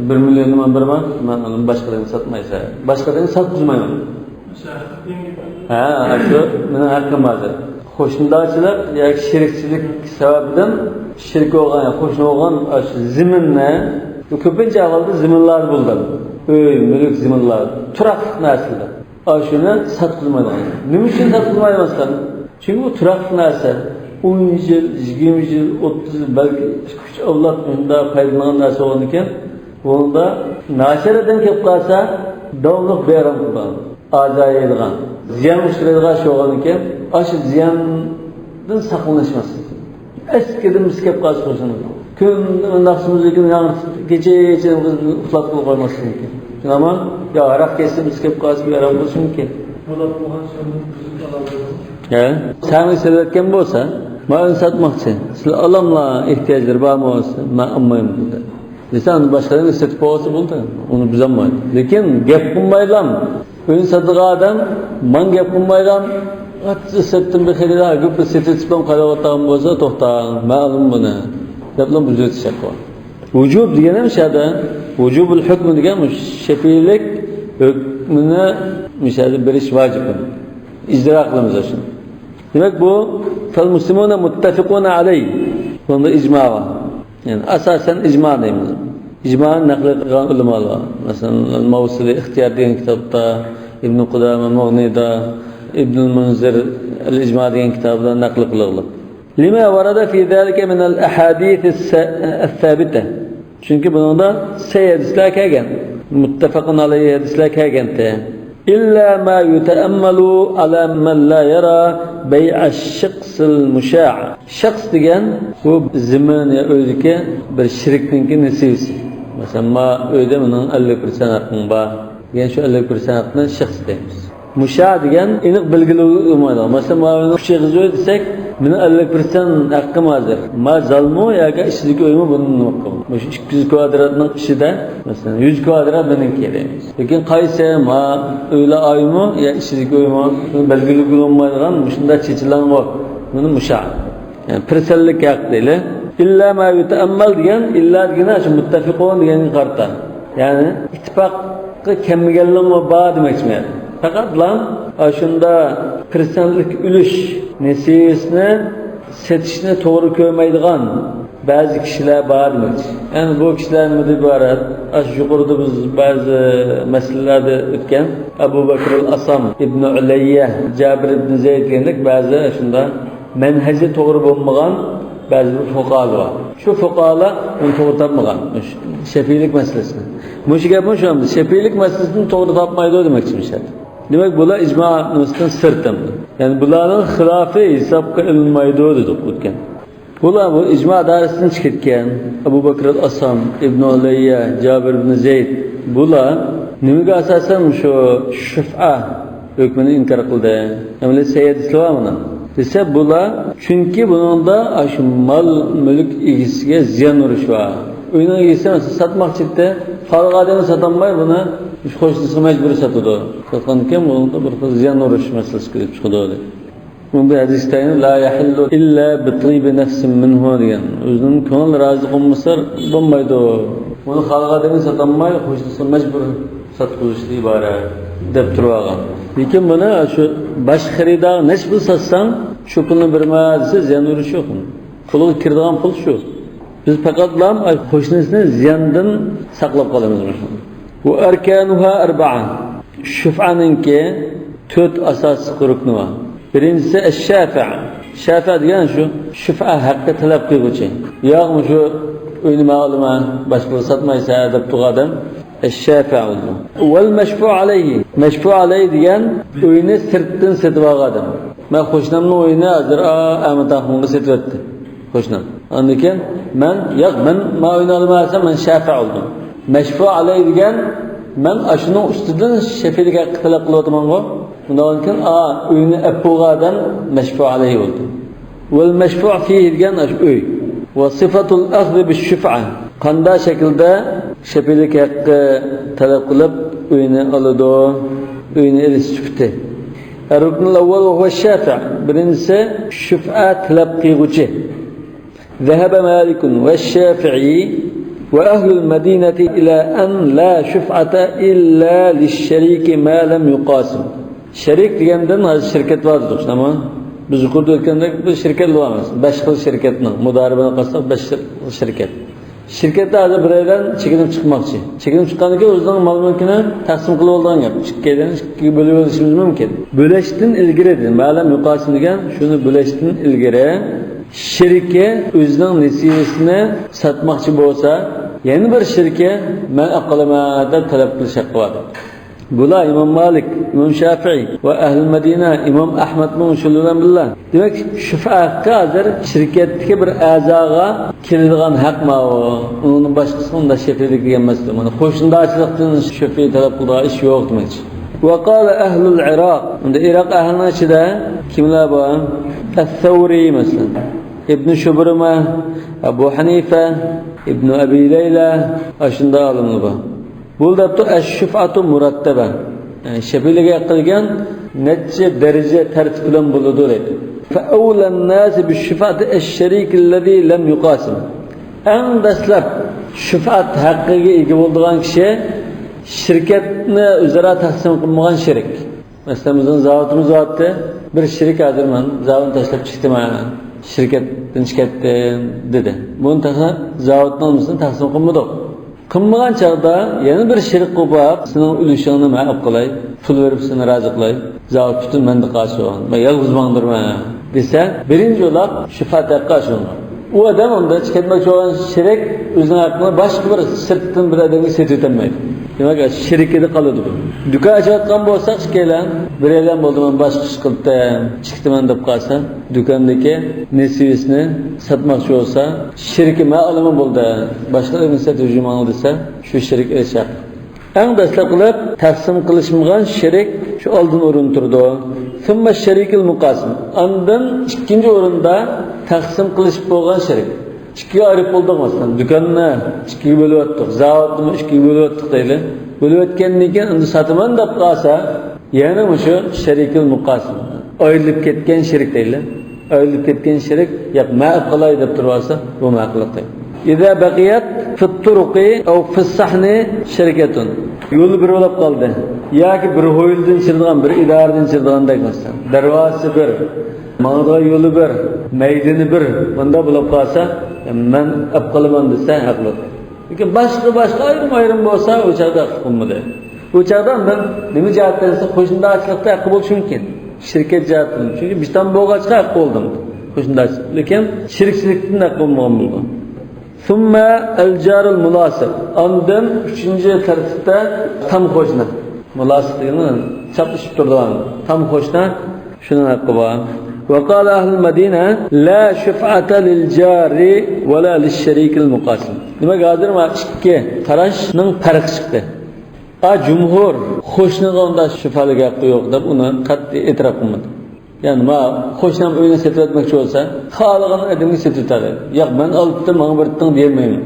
بىر مىليوننى مەن بېرىمەن، مەن ئۇنى باشقىلارغا ساتمايسەن. باشقىلارغا ساتقۇزمايمەن. ھە، شۇ مېنىڭ ھەققىم ھازىر. قوشنىدارچىلىق ياكى شېرىكچىلىك سەۋەبىدىن شېرىك بولغان، يا قوشنا بولغان شۇ زېمىننى، بۇ كۆپىنچە ئەھۋالدا زېمىنلار بولىدۇ. ئۆي، مۈلۈك، زېمىنلار، تۇراقلىق نەرسىلەر. ئاشۇنى ساتقۇزمايدىغان. نېمە ئۈچۈن ساتقۇزمايمىسەن؟ چۈنكى بۇ تۇراقلىق نەرسە. ئون يىل، يىگىرمە يىل، ئوتتۇز يىل، بەلكى ئىككى ئۈچ ئەۋلاد مۇشۇنداق پايدىلانغان نەرسە بولغاندىكىن، بۇنىڭدا ناچار ئادەم كېلىپ قالسا، داۋاملىق بىئارام قىلىدىغان، ئازار يەيدىغان، زىيان ئۇچرايدىغان ئىش بولغاندىكىن، ئاشۇ زىياندىن ساقلىنىش مەسىلىسى. ئەسكىدىن بىز كەپ قالسا قوشنىمىز. كۈندە مۇنداق سۆزلىگىن ياڭرىتىپ، كېچە-كېچە بىز ئۇخلاپ قويماسلىق مۇمكىن. شۇنداقمۇ؟ يا ھاراق كەيسە بىز كەپ قالسا بىئارام بولۇشى مۇمكىن. ھە؟ سەن سېلىۋەتكەن بولسا، مەن ئۇنى ساتماقچى. سىلەر ئالاملا ئېھتىياجلىرى بارمۇ؟ مەن ئالمايمەن دېدى. دېسە، ئۇنى باشقىلار سېتىپ بولسا بولدى. ئۇنى بىز ئالمايمىز. لېكىن گەپ قىلمايلا، ئۆينى ساتىدىغان ئادەم ماڭا گەپ قىلمايلا، سىرتتىن بىر خېرىدار گۈپلا سېتىۋېتىپ قاراۋاتقان بولسا، توختاڭ، مەلۇم بۇنى دەپلا بۇزۇۋېتىش ھەققى بار. ۋۇجۇب دېگەن ھەم شەدە، ۋۇجۇبۇل ھۆكمى دېگەن مۇشۇ شەپىلىك ھۆكمىنى مۇشەدە بېرىش ۋاجىپ. ئىجرا قىلىمىز شۇنى. دېمەك، بۇ فالمسلمون متفقون عليه. بۇنىڭدا ئىجما بار. يەنى ئاساسەن ئىجما دەيمىز. ئىجمانى نەقىل قىلغان ئۆلىمالار بار. مەسىلەن، ماۋسىلى ئىختىيار دېگەن كىتابتا، ئىبن قۇدامە مۇغنىدا، ئىبنۇل مۇنزىر ئەل ئىجما دېگەن كىتابىدا نەقىل قىلغۇلۇق. لما ورد في ذلك من الأحاديث الثابتة. چۈنكى بۇنىڭدا سەھىھ ھەدىسلەر كەلگەن، مۇتتەپەقۇن ئەلەيھى ھەدىسلەر كەلگەنتى. إلا ما يتأمل على من لا يرى بيع الشقص المشاع. شەخس دېگەن بۇ زېمىن يا ئۆيدىكى بىر شېرىكنىڭكى نېسىۋىسى. مەسىلەن، ما ئۆيدە مېنىڭ ئەللىك پىرسەنت ھەققىم بار دېگەن، شۇ ئەللىك پىرسەنت ھەقنى شەخس دەيمىز. مۇشاع دېگەن ئېنىق بېلگىلىگە بولمايدۇ. مەسىلەن، ماۋۇ ئۈچ ئېغىز ئۆي دېسەك، مېنىڭ ئەللىك پىرسەنت ھەققىم ھازىر. ما زالمۇ ياكى ئىچىدىكى ئۆيمۇ، بۇنى نېمە قىلىمىز؟ مۇشۇ ئىككى يۈز كۋادراتنىڭ ئىچىدە، مەسىلەن، يۈز كۋادرات مېنىڭكى دەيمىز. لېكىن قايسى، ما ئۆيلەر ئايمۇ يا ئىچىدىكى ئۆيمۇ، بۇنى بەلگىلىگىلى بولمايدىغان مۇشۇنداق چېچىلاڭغۇ، بۇنى مۇشاع. يەنى پىرسەنتلىك ھەق دەيلى. ئىللا ما يتأمل دېگەن، ئىللا دېگىنى شۇ مۇتتەپىقۇن دېگەنگە قارىتا. يەنى ئىتتىپاققا كەلمىگەنلىرىمۇ بار دېمەكچىمەن. پەقەتلا ئاشۇندا پىرسەنتلىك ئۈلۈش نېسىۋىسىنى سېتىشنى توغرا كۆرمەيدىغان بەزى كىشىلەر بار دېمەكچى. يەنى بۇ كىشىلەر نېمىدىن ئىبارەت؟ ئاشۇ يۇقىرىدا بىز بەزى مەسىلىلەردە ئۆتكەن ئەبۇ بەكرۇل ئاسام، ئىبنۇ ئۇلەييە، جابىر ئىبنى زەيد دېگەندەك بەزى شۇنداق مەنھەجى توغرا بولمىغان بەزى بىر فۇقاھالار بار. شۇ فۇقاھالار ئۇنى توغرا تاپمىغان، مۇشۇ شەپىيلىك مەسىلىسىنى. مۇشۇ گەپمۇ شۇ ئەمدى. شەپىيلىك مەسىلىسىنى توغرا تاپمايدۇ دېمەكچىمىش. دېمەك، بۇلار ئىجما نېمىسىدىن سىرت ئەمدى. يەنى بۇلارنىڭ خىلاپى ھېسابقا ئېلىنمايدۇ دېدۇق ئۆتكەن. بۇلار بۇ ئىجما دائىرىسىدىن چىقىپ كەتكەن. ئەبۇ بەكرىل ئاسام، ئىبنۇ ئۇلەييە، جابىر ئىبنى زەيد، بۇلار نېمىگە ئاساسەن مۇشۇ شۇفئە ھۆكمىنى ئىنكار قىلدى؟ ئەمەلىي سەھىھ ھەدىسلەر بار مانا. دېسە، بۇلار، چۈنكى بۇنىڭدا ئاشۇ مال مۈلۈك ئىگىسىگە زىيان ئۇرۇش بار. ئۆينىڭ ئىگىسى مەسىلەن ساتماقچى ئىدى، خالىغان ئادەمگە ساتالماي، بۇنى قوشنىسىغا مەجبۇرىي ساتىدۇ. ساتقاندىكىن بۇنىڭدا بىر خىل زىيان ئۇرۇش مەسىلىسى كېلىپ چىقىدۇ، دەيدۇ. بۇندا ھەدىستە لا يحل إلا بطيب نفس منه دېگەن. ئۆزىنىڭ كۆڭلى رازى بولمىسا بولمايدۇ. بۇنى خالىغان ئادەمگە ساتالماي، قوشنىسىغا مەجبۇر ساتقۇزۇشتىن ئىبارەت دەپ تۇرۇۋالغان. لېكىن بۇنى شۇ باشقا خېرىدارغا نەچچە پۇل ساتساڭ، شۇ پۇلنى بېرىمەن دېسە، زىيان ئۇرۇش يوق. قولىغا كىرىدىغان پۇل شۇ. بىز پەقەتلا قوشنىسىنى زىياندىن ساقلاپ قالىمىز. وأركانها أربعة. شۇفئانىڭكى تۆت ئاساسلىق رۇكنى بار. بىرىنچىسى ئەششافىئ. شافىئ دېگەن شۇ شۇفئە ھەققى تەلەپ قىلغۇچى. ياغمۇ شۇ ئۆينى مەن ئالىمەن، باشقىلارغا ساتمايسەن دەپ تۇرغان ئادەم ئەششافىئ بولىدۇ. ۋەل مەشفۇ ئەلەيھى. مەشفۇ ئەلەيھى دېگەن ئۆينى سىرتتىن سېتىۋالغان ئادەم. مەن قوشنامنىڭ ئۆيىنى ھازىر، ئا، ئەمىن تاخۇنغا سېتىۋەتتى. قوشنام. ئاندىن كېيىن مەن، ياق، مەن، مەن ئۆينى ئالىمەن دېسەم، مەن شافىئ بولدۇم. مەشفۇ ئەلەيھى دېگەن، مەن ئاشۇنىڭ ئۈستىدىن شەپىئىلىك ھەققى تەلەپ قىلىۋاتىمەنغۇ. ئۇنداق بولغاندىكىن، ئا، ئۆينى ئەپ بولغان ئادەم مەشفۇ ئەلەيھى بولدى. ۋەل مەشفۇ فىھى دېگەن ئاشۇ ئۆي. ۋە سىفەتۇل ئەخزى بىش شۇفئە. قانداق شەكىلدە شەپىئىلىك ھەققى تەلەپ قىلىپ ئۆينى ئالىدۇ؟ ئۆينى ئېلىش سۈپىتى. الركن الأول وهو الشافع. بىرىنچىسى، شۇفئە تەلەپ قىلغۇچى. ذهب مالك والشافعي وأهل المدينة إلى أن لا شفعة إلا للشريك ما لم يقاسم. شەرىك دېگەندىن ھازىر شىركەت بار دېدۇق، شۇنداقمۇ؟ بىز يۇقىرىدا ئۆتكەندەك بىر شىركەت بولغان ئەمەس. بەش خىل شىركەتنىڭ مۇدارىبىنى قىلساق، بەش خىل شىركەت. شىركەتتە ھازىر بىرەيلەن چېكىنىپ چىقماقچى. چېكىنىپ چىققاندىن كېيىن ئۆزىنىڭ مال مۈلكىنى تەقسىم قىلىپ بولىدىغان گەپ. ئىككىيلەن ئىككىگە بۆلۈپ ئېلىشىمىز مۇمكىن. بۆلەشتىن ئىلگىرى دېدى. ما لم يقاسم دېگەن شۇنى بۆلەشتىن ئىلگىرى شېرىكى ئۆزىنىڭ نېسىۋىسىنى ساتماقچى بولسا، يەنە بىر شېرىكى مەن ئەپ قالىمەن دەپ تەلەپ قىلىش ھەققى بار. بۇلار ئىمام مالىك، ئىمام شافىئىي ۋە ئەھلى مەدىنە، ئىمام ئەھمەدمۇ شۇلار بىلەن بىللە. دېمەك، شۇفئە ھەققى ھازىر شىركەتتىكى بىر ئەزاغا كېلىدىغان ھەق ماۋۇ. ئۇنىڭدىن باشقىسى ئۇنداق شەپىئىلىك دېگەن ئەمەس. مانا قوشنىدارچىلىقتىن شەپىئىي تەلەپ قىلىدىغان ئىش يوق دېمەكچى. ۋە قالە ئەھلۇل ئىراق. ئەمدى ئىراق ئەھلىنىڭ ئىچىدە كىملەر بار؟ ئەس-سەۋرى مەسىلەن. ئىبنى شۇبرىمە، ئەبۇ ھەنىفە، ئىبنى ئەبى لەيلە، ئاشۇنداق ئالىملار بار. بۇ دەپتۇ ئەش-شۇفئەتۇ مۇرەتتەبە. يەنى شەپىئىلىككە قىلغان نەچچە دەرىجە تەرتىپ بىلەن بولىدۇ دەيدۇ. فەئەۋلەن ناسى بىش-شۇفئەتى ئەش-شەرىكىللەزى لەم يۇقاسىم. ئەڭ دەسلەپ شۇفئەت ھەققىگە ئىگە بولىدىغان كىشى شىركەتنى ئۆزئارا تەقسىم قىلمىغان شېرىك. مەسىلەن، بىزنىڭ زاۋۇتىمىز بارتتى. بىر شېرىك ھازىر مەن زاۋۇتنى تاشلاپ چىقتىمەن، شىركەتتىن چىقىتتىم دېدى. بۇنى تېخى زاۋۇتنىڭ نېمىسىنى تەقسىم قىلمىدۇق. قىلمىغان چاغدا يەنە بىر شېرىك قوپاپ، سېنىڭ ئۈلۈشۈڭنى مەن ئاپ قالاي، پۇل بېرىپ سېنى رازى قىلاي، زاۋۇت پۈتۈن مەندە قالسۇن، مەن يالغۇز ماڭدۇرمەن دېسە، بىرىنچى ئولاق شۇفئەت ھەققى ئاشۇلىدۇ. ئۇ ئادەم ئۇندا چىقىرماقچى بولغان شېرىك ئۆزىنىڭ ھەققىنى باشقا بىر سىرتتىن بىر ئادەمگە سېتىۋېتەلمەيدۇ. دېمەك، شېرىكىدە قالىدۇ بۇ. دۇكان ئاچىۋاتقان بولساق ئىككىيلەن، بىرەيلەن بولدى، مەن باشقا ئىش قىلدىم، چىقتىمەن دەپ قالسا، دۇكاندىكى نېسىۋىسىنى ساتماقچى بولسا، شېرىكى مەن ئالىمەن بولدى، باشقا ئادەمگە سېتىۋېتىۋېتىڭ دېسە، شۇ شېرىك ئېلىشى ھەق. ئەڭ دەسلەپ قىلىپ تەقسىم قىلىشمىغان شېرىك شۇ ئالدىن ئورۇندا تۇرىدۇ. ثم الشريك المقاسم. ئاندىن ئىككىنچى ئورۇندا تەقسىم قىلىشىپ بولغان شېرىك. ئىككىگە ئايرىپ بولدۇق، مەسىلەن، دۇكاننى ئىككىگە بۆلۈۋەتتۇق، زاۋۇتنىمۇ ئىككىگە بۆلۈۋەتتۇق دەيلى. بۆلۈۋەتكەندىن كېيىن ئەمدى ساتىمەن دەپ قالسا، يەنە مۇشۇ شەرىكىل مۇقاسىم، ئايرىلىپ كەتكەن شېرىك دەيلى. ئايرىلىپ كەتكەن شېرىك، ياق، مەن ئاپ قالاي دەپ تۇرۇۋالسا، بۇ مەقۇللۇق دەيلى. إذا بقيت في الطرق أو في الصحن شركة. يولى بىر بولۇپ قالدى. ياكى بىر ھويلىدىن چىقىدىغان، بىر ئىدارىدىن چىقىدىغاندەك، مەسىلەن، دەرۋازىسى بىر، ماڭىدىغان يولى بىر، مەيدىنى بىر، مۇنداق بولۇپ قالسا، مەن ئاپ قالىمەن دېسە ھەقلىق. لېكىن باشقا، باشقا ئايرىم-ئايرىم بولسا، ئۇ چاغدا ھەقلىق بولمىدى. ئۇ چاغدا ئاندىن نېمە جەھەتتىن دېسە، قوشنىدارچىلىقتا ھەققى بولۇشى مۇمكىن. شىركەت جەھەتتىن. چۈنكى بىتام بولغاچقا ھەققى بولدى. قوشنىدارچىلىق. لېكىن شېرىكچىلىكتىن ھەققى بولمىغان بولىدۇ. ثم الجار الملاصق. ئاندىن ئۈچىنچى تەرتىپتە تام قوشنا. مۇلاسىق دېگىنى چاپلىشىپ تۇرىدىغان تام قوشنا، شۇنىڭ ھەققى بار. وقال أهل المدينة لا شفعة للجار ولا للشريك المقاسم. دېمەك، ھازىر مانا ئىككى قاراشنىڭ پەرقى چىقتى. ئا، جۇمھۇر قوشنىغا ئۇنداق شۇفئەلىك ھەققى يوق دەپ ئۇنى قەتئىي ئېتىراپ قىلمىدى. يەنى ما قوشنام ئۆينى سېتىۋەتمەكچى بولسا، خالىغان ئادەمگە سېتىۋېتەلەيدۇ. ياق، مەن ئالدىم، ماڭا بېرىۋېتىڭ دېيەلمەيمەن.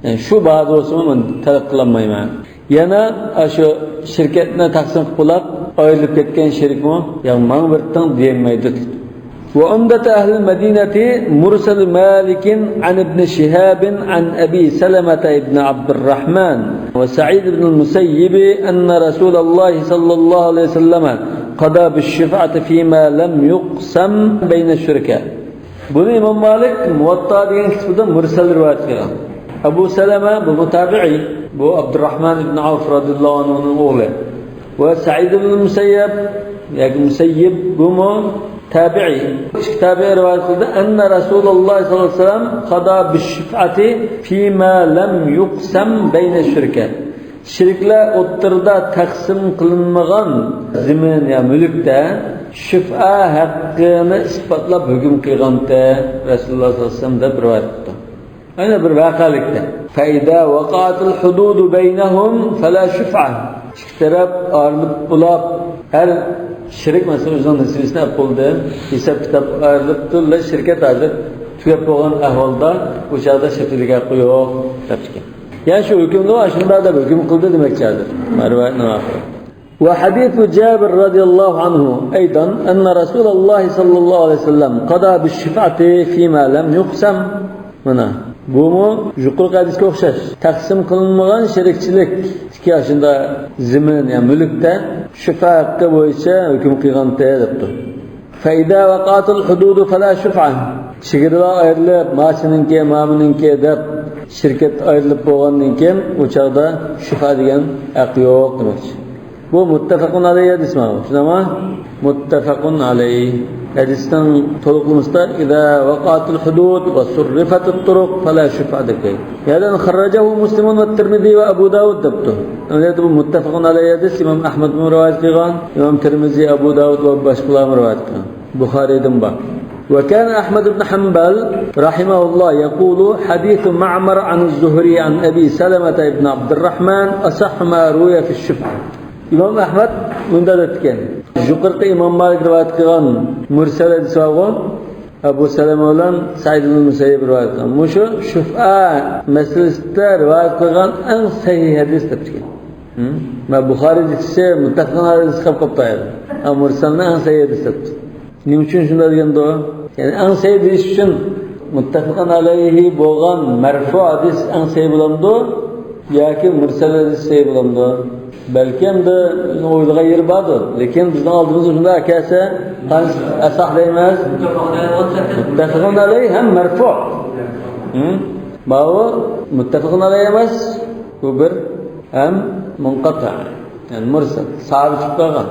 يەنى شۇ باھادا بولسىمۇ مەن تەلەپ قىلالمايمەن. يەنە ئاشۇ شىركەتنى تەقسىم قىلىپ بولاپ، ئايرىلىپ كەتكەن شېرىكمۇ، ياق، ماڭا بېرىۋېتىڭ دېيەلمەيدۇ. وعمدة أهل المدينة مرسل مالك عن ابن شهاب عن أبي سلمة بن عبد الرحمن وسعيد بن المسيب أن رسول الله صلى الله عليه وسلم قضى بالشفعة فيما لم يقسم بين الشركاء. بۇنى ئىمام مالىك مۇۋەتتا دېگەن كىتابىدا مۇرسەل رىۋايەت قىلغان. ئەبۇ سەلەمە، بۇمۇ تابىئىي، بۇ ئابدۇرراھمان ئىبن ئەۋف رازىياللاھۇ ئەنھۇنىڭ ئوغلى. ۋە سەئىد ئىبن مۇسەييەب ياكى مۇسەييىب، بۇمۇ تابعي، ئىككى تابىئىي رىۋايەت قىلدى. أن رسول الله صلى الله عليه وسلم قضى بالشفعة فيما لم يقسم بين الشركاء. شېرىكلەر ئوتتۇرىدا تەقسىم قىلىنمىغان زېمىن يا مۈلۈكتە شۇفئا ھەققىنى ئىسپاتلاپ ھۆكۈم قىلغانتى رەسۇلۇللاھ سەللەللاھۇ ئەلەيھى ۋەسەللەم دەپ رىۋايەت قىلدى. ئەنە بىر ۋەقەلىكتە. فإذا وقعت الحدود بينهم فلا شفعة. ئىككى تەرەپ ئايرىلىپ بولاپ، ھەر شېرىك مەسىلەن ئۆزىنىڭ نېسىۋىسىنى ئەپ بولدى. ھېساب-كىتاب ئايرىلىپتۇ، شىركەت ھازىر تۈگەپ بولغان ئەھۋالدا، ئۇ چاغدا شەپىئىلىك ھەققى يوق دەپتىكەن. يەنى شۇ ھۆكۈمنى ئاشۇنداق دەپ ھۆكۈم قىلدى دېمەكچى ھازىر. رىۋايەتنىڭ ئاخىرى. وحديث جابر رضي الله عنه أيضا أن رسول الله صلى الله عليه وسلم قضى بالشفعة فيما لم يقسم. مانا، بۇمۇ يۇقىرىقى ھەدىسكە ئوخشاش. تەقسىم قىلىنمىغان شېرىكچىلىك، ئىككى ئاشۇنداق زېمىن، يا مۈلۈكتە شۇفا ھەققى بويىچە ھۆكۈم قىلغانتى دەپتۇ. فإذا وقعت الحدود فلا شفعة. چېگرىلار ئايرىلىپ، ما سېنىڭكى، ما مېنىڭكى دەپ شىركەت ئايرىلىپ بولغاندىن كېيىن، ئۇ چاغدا شۇفا دېگەن ھەق يوق دېمەكچى. بۇ مۇتتەپەقۇن ئەلەيھى ھەدىس ماۋۇ. شۇنداقمۇ؟ مۇتتەپەقۇن ئەلەيھ. ھەدىسنىڭ تولۇقلىمىسىدا، إذا وقعت الحدود وصرفت الطرق فلا شفعة دەپ كەلگەن. يەنى خرجه مسلم والترمذي وأبو داود دەپتۇ. ئەمەلىيەتتە بۇ مۇتتەپەقۇن ئەلەيھ ھەدىس، ئىمام ئەھمەدمۇ رىۋايەت قىلغان، ئىمام تىرمىزى، ئەبۇ داۋۇد ۋە باشقىلارمۇ رىۋايەت قىلغان. بۇخارىدىن بار. وكان أحمد بن حنبل رحمه الله يقول: حديث معمر عن الزهري عن أبي سلمة بن عبد الرحمن أصح ما روي في الشفعة. ئىمام ئەھمەد مۇنداق دەپتىكەن، يۇقىرىقى ئىمام مالىك رىۋايەت قىلغان مۇرسەل ھەدىس بارغۇ، ئەبۇ سەلەمە بىلەن سەئىد ئىبن مۇسەييىب رىۋايەت قىلغان. مۇشۇ شۇفئا مەسىلىسىدە رىۋايەت قىلغان ئەڭ سەھىھ ھەدىس دەپتىكەن. ھە؟ مانا بۇخارىدىكىسى مۇتتەپەقۇن ئەلەيھى ھەدىس قىلىپ قاپتۇ. ئەمما مۇرسەلنى ئەڭ سەھىھ ھەدىس دەپتۇ. نېمە ئۈچۈن شۇنداق دېگەندۇ؟ يەنى ئەڭ سەھىھ دېيىش ئۈچۈن مۇتتەپەقۇن ئەلەيھى بولغان مەرفۇ ھەدىس ئەڭ سەھىھ بولامدۇ ياكى مۇرسەل ھەدىس سەھىھ بولامدۇ؟ بەلكى ئەمدى ئويلىغان يېرى باردۇ. لېكىن بىزنىڭ ئالدىمىزغا شۇنداق كەلسە، قايسى ئەساھ دەيمىز؟ مۇتتەپەقۇن ئەلەيھى ھەم مەرفۇ. ھە؟ ماۋۇ مۇتتەپەقۇن ئەلەيھى ئەمەس، بۇ بىر ھەم مۇنقەتىئ، يەنى مۇرسەل، ساھابە چىقىپ قالغان.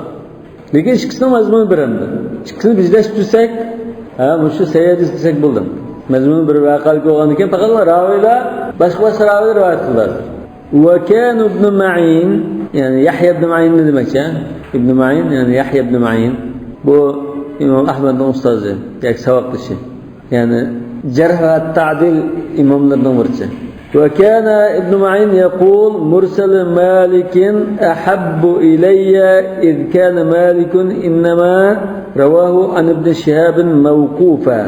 لېكىن ئىككىسىنىڭ مەزمۇنى بىر ئەمدى. ئىككىسىنى بىرلەشتۈرسەك، ھە، مۇشۇ سەھىھ ھەدىس دېسەك بولدى. مەزمۇنى بىر ۋەقەلىك بولغاندىن كېيىن پەقەتلا راۋىيلار، باشقا-باشقا راۋىيلار رىۋايەت قىلىدۇ. وكان ابن معين، يەنى يەھيا ئىبن مائىننى دېمەكچى، ھە؟ ئىبن مائىن، يەنى يەھيا ئىبن مائىن. بۇ ئىمام ئەھمەدنىڭ ئۇستازى ياكى ساۋاقدىشى. يەنى جەرھ ۋە تەدىل ئىماملىرىنىڭ بىرسى. وكان ابن معين يقول: مرسل مالك أحب إلي، إذ كان مالك إنما رواه عن ابن شهاب موقوفا.